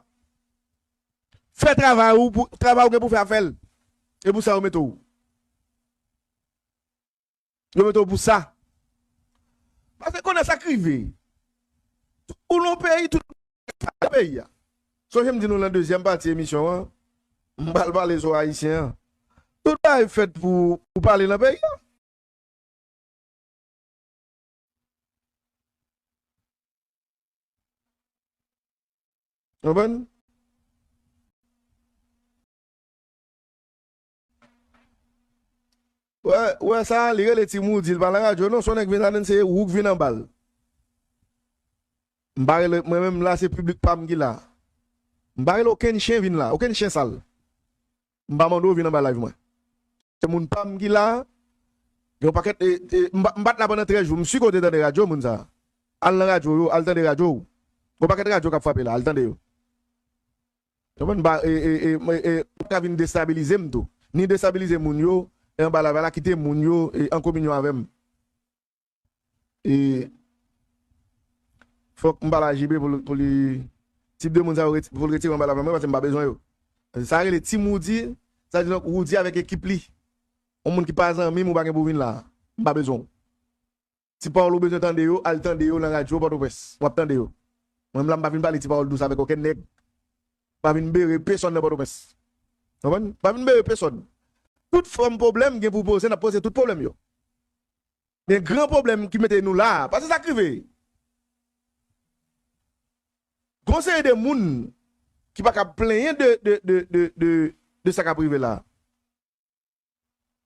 Fè travay ou, pou, travay ou gen pou fè a fè l. E pou sa yo mete w. Yo mete w pou sa. Paske konnen sa k rive. Ou nan peyi, tout peyi a. Sonje m di nou lan dezyèm pati emisyon an, m pral pale sou Ayisyen an. Tout bagay fèt pou, pou pale nan peyi a. Konprann? Wè, wè sa, li rele Ti Moody, li pa nan radyo non, se yon nèg vin ladann, se ou k vin anba l. M pa rele, mwen menm la, se piblik pa m ki la. M pa rele okenn chen vin la, okenn chen sal. M pa mande w vin anba live mwen. Se moun pa m ki la. Gen yon pakèt, e, e, m pa, m pa t la pandan trèz jou. M si ke w te tande radyo, moun sa. Al nan radyo yo, al tande radyo w. Gen yon pakèt radyo k ap frape la, al tande yo. Konprann? M pa, e, e, e, e, e, ou pa ka vin destabilize m tou. Ni destabilize moun yo, e anba live la, kite moun yo, e, an kominyon avè m. E fòk m pale a J B pou l, pou li, tip de moun sa yo reti-, pou l retire anba lavan mwen, paske m pa bezwen yo. Sa rele Team Roody, sa di donk Roody avèk ekip li. Yon moun ki pa zanmi m, ou pa gen pou vin la. M pa bezwen w. Ti pawòl ou bezwen tande yo, al tande yo nan radyo Pòtoprens. W ap tande yo. Mwen menm la, m pa vin pale ti pawòl dous avèk okenn nèg. M pa vin bere pesonn nan Pòtoprens. Konprann? M pa vin bere pesonn. Tout fòm pwoblèm gen pou poze, n ap poze tout pwoblèm yo. Men gran pwoblèm ki mete nou la a, paske sa k rive. Gon seri de moun ki pa ka plenyen de, de, de, de, de, de sa k ap rive la.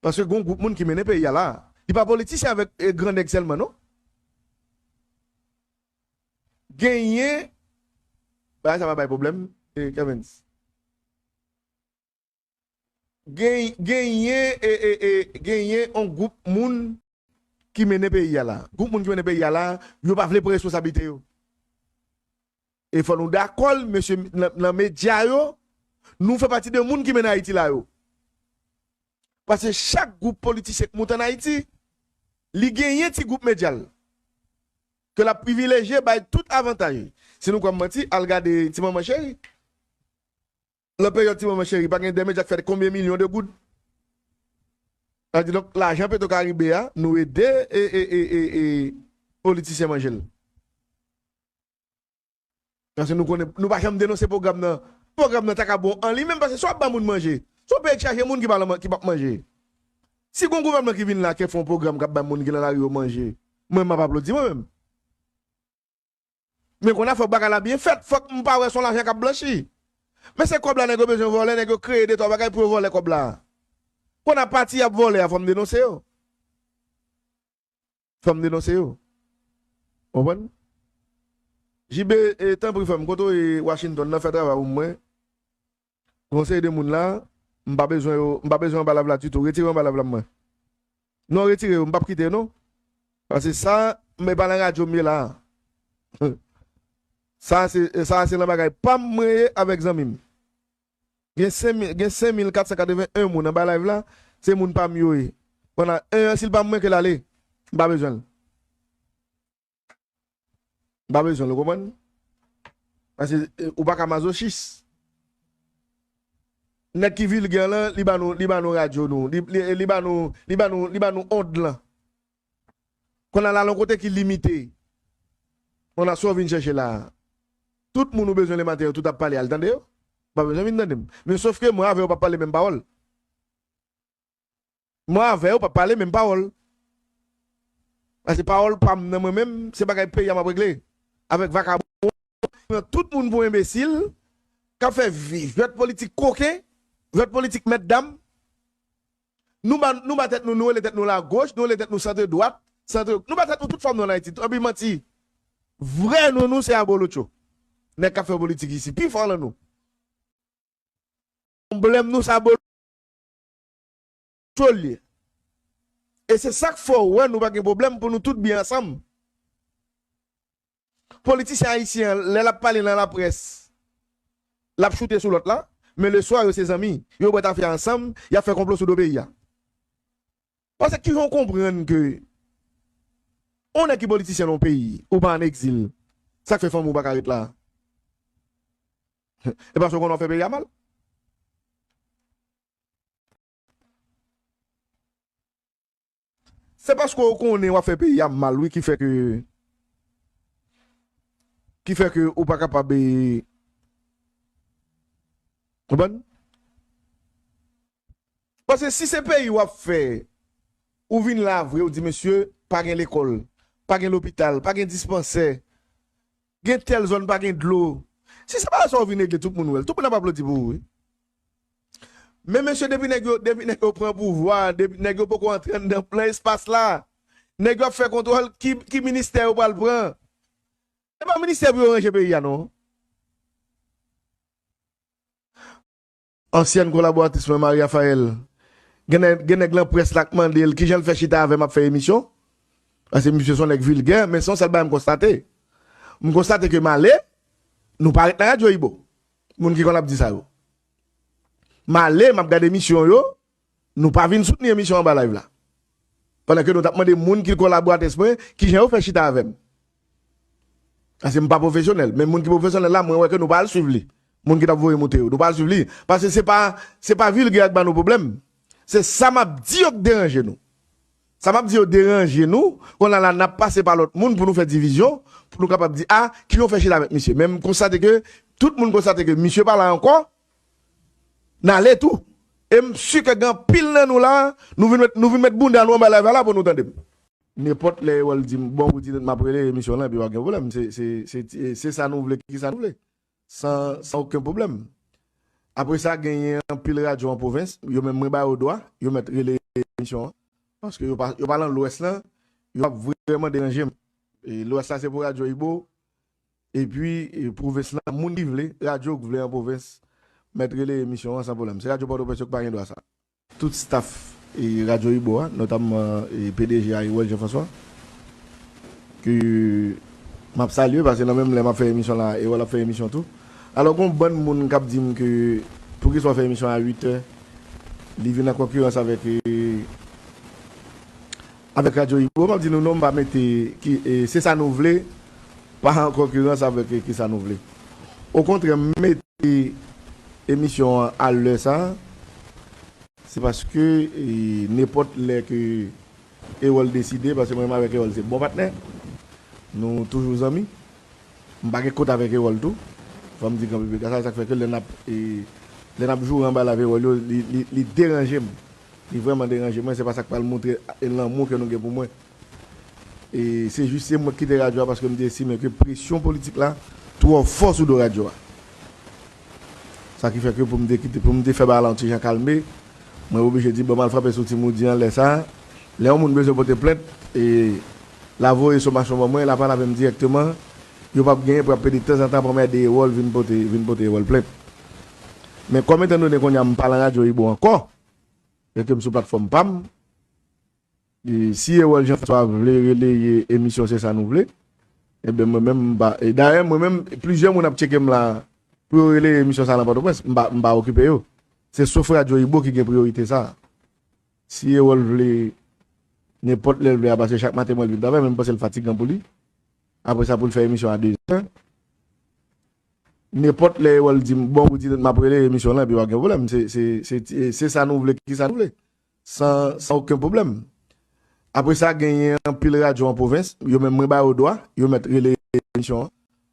Paske gon gwoup moun ki mennen peyi a la. Li pa politisyen avèk, e, gran nèg sèlman, non. Genyen, bagay sa pa bay pwoblèm, e, Kevens. Gen-, genyen, e, e, e, genyen yon gwoup moun ki mennen peyi a la. Gwoup moun ki mennen peyi a la, yo pa vle pran responsablite yo. E fò nou dakò, mesye, nan, nan medya yo, nou fè pati de moun ki mennen Ayiti la yo. Paske chak gwoup politisyen k moute ann Ayiti, li genyen ti gwoup medya l. Ke l ap privilejye, bay tout avantaj. Si nou kwè m manti, al gade Ti Manman Cheri. Nan peryòd Ti Manman Cheri, pa gen de medya k fè konbyen milyon de goud? Sa di donk, lajan Petro Caribe a, nou ede e, e, e, e, e politisyen manje l. Paske nou konnen, nou pa janm denonse pwogram nan. Pwogram nan ta ka bon an li menm, paske si w ap ba moun manje, se yon peyi k chaje moun ki pa, ki p ap manje. Si gon gouvènman ki vin la, ki fè yon pwogram k ap bay moun ki nan lari yo manje, mwen, m ap aplodi mwen menm. Men kounye a, fòk bagay la byen fèt, fòk m pa wè se yon lajan k ap blanchi. Men se kòb la nèg yo bezwen vòlè, nèg yo kreye de twa bagay pou yo vòlè kòb la. Kounye a, pati y ap vòlè a, fò m denonse yo. Fò m denonse yo. Konprann? J B, e, tanpri frè m, kote w ye Washington nan, fè travay ou mwen. Gon seri de moun la, m pa bezwen yo, m pa bezwen anba lav la ditou. Retire anba lav la mwen. Non, retire yo, m p ap kite yo non. Paske sa, m e pa nan radyo m ye la. Sa se, sa se nan bagay pa m mwen ye avèk zanmi m. Gen senk mil, gen senk mil kat san katreven en moun anba live la, se moun pa m yo ye. Pandan en an, si l pa m mwen, ke l ale. M pa bezwen l. M pa bezwen l, ou konprann? Paske, e, ou pa ka mazochis. Nèg ki vilgè lan, li ba nou, li ba nou radyo nou, li, li, li ba nou, li ba nou, li ba nou ond lan. Konn al al yon kote ki limite. Konn al sa w vin chèche la a. Tout moun ou bezwen le maten yo, tout ap pale, al tande yo. Pa bezwen vin tande m. Men sof ke mwen avè w p ap pale menm pawòl. Mwen avè yo p ap pale menm pawòl. Paske pawòl pa m nan mwen menm, se bagay peyi a m ap regle. Avèk vakabon, pran tout moun pou enbesil, k ap fè vi-, jwèt politik koken, jwèt politik mètdam. Nou ba, nou ba tèt nou, nou rele tèt nou lagoch, nou rele tèt nou sant dwat, sant, nou ba tèt nou tout fòm non ann Ayiti. Anpi manti. Vrè non nou se abolotcho. Nèg k ap fè politik isi, pi fò lan nou. Pwoblèm nou sa bolo tchol ye. E se sa k fè w wè nou pa gen pwoblèm pou nou tout byen ansanm. Politisyen ayisyen an, lè l ap pale nan laprès, l ap choute sou lòt la, men leswa, yo se zanmi. Yo bwè tafya ansanm, y ap fè konplo sou do peyi a. Paske kijan w konprann ke yon nèg ki politisyen nan yon peyi, ou pa ann egzil, sa k fè fanmi w pa ka ret la? E paske w konn w ap fè peyi a mal? Se paske w konnen w ap fè peyi a mal, wi, ki fè ke, ki fè ke ou pa kapab, e, konprann? Paske si se peyi w ap fè, ou vin la vre, ou di, "Mesye, pa gen lekòl, pa gen lopital, pa gen dispansè, gen tèl zòn pa gen dlo." Si se pa sa w vin regle, tout moun wè l. Tout moun ap aplodi pou ou, wi. Men mesye, depi nèg yo, depi nèg yo pran pouvwa, depi nèg yo poko antre anndan plan espas la, nèg yo ap fè kontwòl ki, ki ministè yo pral pran. Se pa ministè pou yo ranje peyi a, non. Ansyèn kolaboratris mwen, Marie Raphaël, gen nèg, gen nèg lan près la k mande l kijan l fè chita avè m ap fè emisyon. Paske misye se yon nèg vilgè, men se yon sèl bagay m konstate. M konstate ke m ale, nou pa ret nan radyo Ibo. Moun ki konn ap di sa yo. M ale, m ap gade emisyon yo, nou pa vin soutni emisyon anba live la. Pandan ke nou t ap mande moun ki kolaboratris mwen, kijan yo fè chita avè m. Paske m pa pwofesyonèl. Men moun ki pwofesyonèl la, mwen wè ke nou pa al swiv li. Moun ki t ap voye moute yo, nou pa al swiv li. Paske se pa, se pa vilgè a k ba nou pwoblèm. Se sa m ap di yo k deranje nou. Sa m ap di yo deranje nou. Kounye a la, n ap pase pa lòt moun pou nou fè divizyon, pou nou kapab di, "A, kijan w fè chita avèk misye?" Men m konstate ke tout moun konstate ke misye pa la ankò. N ale tou. E m si ke gen anpil nan nou la, nou vin met, nou vin met bounda nou anba live la pou nou tande m. Nenpòt lè Erol di m, "Bon, ou di m ap rele emisyon lan, epi pa gen pwoblèm." Se, se, se, se sa nou vle, ki sa nou vle. San, san okenn pwoblèm. Apre sa, genyen anpil radyo an pwovens, yo menm mwen ba yo dwa, yo mèt rele emisyon an. Paske yo pa, yo pa nan Lwès lan, yo ap vrèman deranje m. E Lwès la se pou radyo Ibo, epi, e, pwovens lan, moun ki vle, radyo k vle an pwovens, mèt rele emisyon an san pwoblèm. Se radyo Pòtoprens yo k pa gen dwa sa. Tout staff, e, radyo Ibo a, notamman, e, P D G a, Erol Jean François, ke m ap salye, paske nan menm lè m ap fè emisyon la, Erol ap fè emisyon tou. Alò, gon bann moun k ap di m ke poukisa w fè emisyon a uit è, li vin an konkirans avèk, e, avèk radyo Ibo, m ap di nou non, m pa mete ki, e, se sa nou vle, pa an konkirans avèk, e, ki sa nou vle. Okontrè, m mete emisyon an a lè sa, se paske, e, nenpòt lè ke Erol deside, paske mwen menm avèk Erol se bon patnè, nou toujou zanmi. M pa gen kont avèk Erol tou. Fò m di kanpe pita sa, sa k fè ke lè n ap, e, lè n ap joure anba live Erol yo, li, li, li deranje m. Li vrèman deranje mwen, se pa sa k pral montre lanmou ke nou gen pou mwen. E se jis se mwen k kite radyo a paske m te estime ke presyon politik la twò fò sou do radyo a. Sa ki fè ke pou m te kite, pou m te fè bagay la yon ti jan kalme, mwen oblije di, "Bon, m al frape sou Ti Moody an lè sa a." Lè yon moun bezwen pote plent, e l a voye sommasyon ban mwen, l a pale avè m dirèkteman, yo p ap genyen pou y ap pede tanzantan pou m ede Erol vin pote, vin pote Erol plent. Men kòm etan done kounye a m pa nan radyo Ibo ankò, e ke m sou platfòm pa m, e si Erol Jean François vle releye emisyon Se Sa Nou Vle, ebyen mwen menm m pa, e dayè mwen menm, plizyè moun ap tcheke m la pou yo releye emisyon sa nan Pòtoprens, m pa, m pa okipe yo. Se sof radyo Ibo ki gen priyorite sa. Si Erol vle, nenpòt lè l vle a, paske chak maten mwen l vin travay, men m panse l fatigan pou li. Apre sa, pou l fè emisyon a de zè. Nenpòt lè Erol di m, "Bon, ou di m ap rele emisyon lan, epi pa gen pwoblèm." Se, se, se, se sa nou vle, ki sa nou vle. San, san okenn pwoblèm. Apre sa, genyen anpil radyo an pwovens, yo menm mwen ba yo dwa, yo mèt rele emisyon an.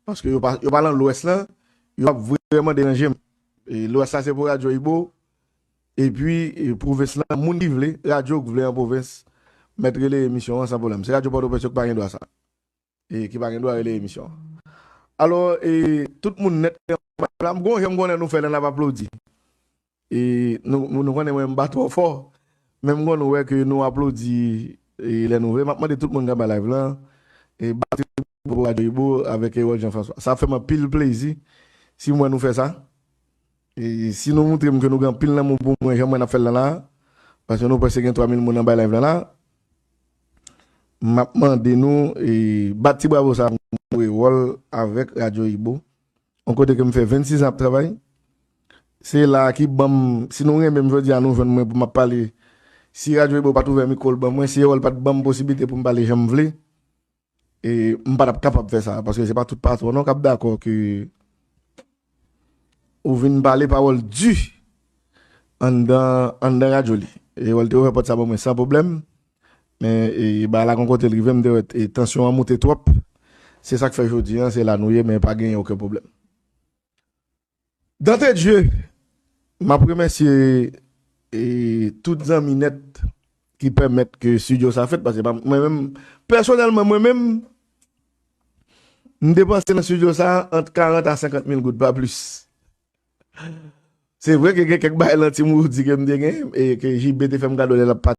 Paske yo pa, yo pa nan Lwès lan, yo ap vrèman deranje m. E Lwès la se pou radyo Ibo, epi, e, pwovens lan, moun ki vle, radyo k vle an pwovens, mèt rele emisyon an san pwoblèm. Se radyo Pòtoprens yo k pa gen dwa sa. E ki pa gen dwa rele emisyon an. Alò, e, tout moun nèt, la, m gon jan m konnen nou fè lè n ap aplodi. E nou, nou, nou konnen mwen m pa twò fò, men m konn wè ke nou aplodi, e, lè nou vle. M ap mande tout moun k ap bay live lan, e, bat pou radyo Ibo avèk Erol Jean François. Sa ap fè m anpil plezi si m wè nou fè sa. E si nou montre m ke nou gen anpil lanmou pou mwen, jan mwen ap fè l lan la, paske nou prèske gen twa mil moun anba live lan la, m ap mande nou, e, bat ti bravo sa pou mwen. Ewòl avèk Radyo Ibo. Yon kote ke m fè vennsis an ap travay. Se la ki ban m, si nou renmen m jodi a, nou jwenn mwen pou m ap pale. Si Radyo Ibo pa t ouvè mikwo l ban mwen, si Ewòl pa t ban m posiblite pou m pale jan m vle, e m pa t ap kapab fè sa, paske se pa tout patwon non k ap dakò ke ou vin pale pawòl di anndan, anndan radyo li. Ewòl te ouvè pòt sa ban mwen san pwoblèm, men e, bagay la gon kote l rive, m te wè e, tansyon an moute twòp. Se sa k fè jodi an, se la nou ye, men pa genyen okenn pwoblèm. D'entrée de jeu, m ap remèsye e, tout zanmi nèt ki pèmèt ke estidyo sa fèt, paske pa, mwen menm, pèsonèlman, mwen menm, m depanse nan estidyo sa ant karant a senkant mil goud, pa plis. Se vre ke gen kèk bagay lan ti moudi ke m te gen, e ke J B te fè m kado lè l ap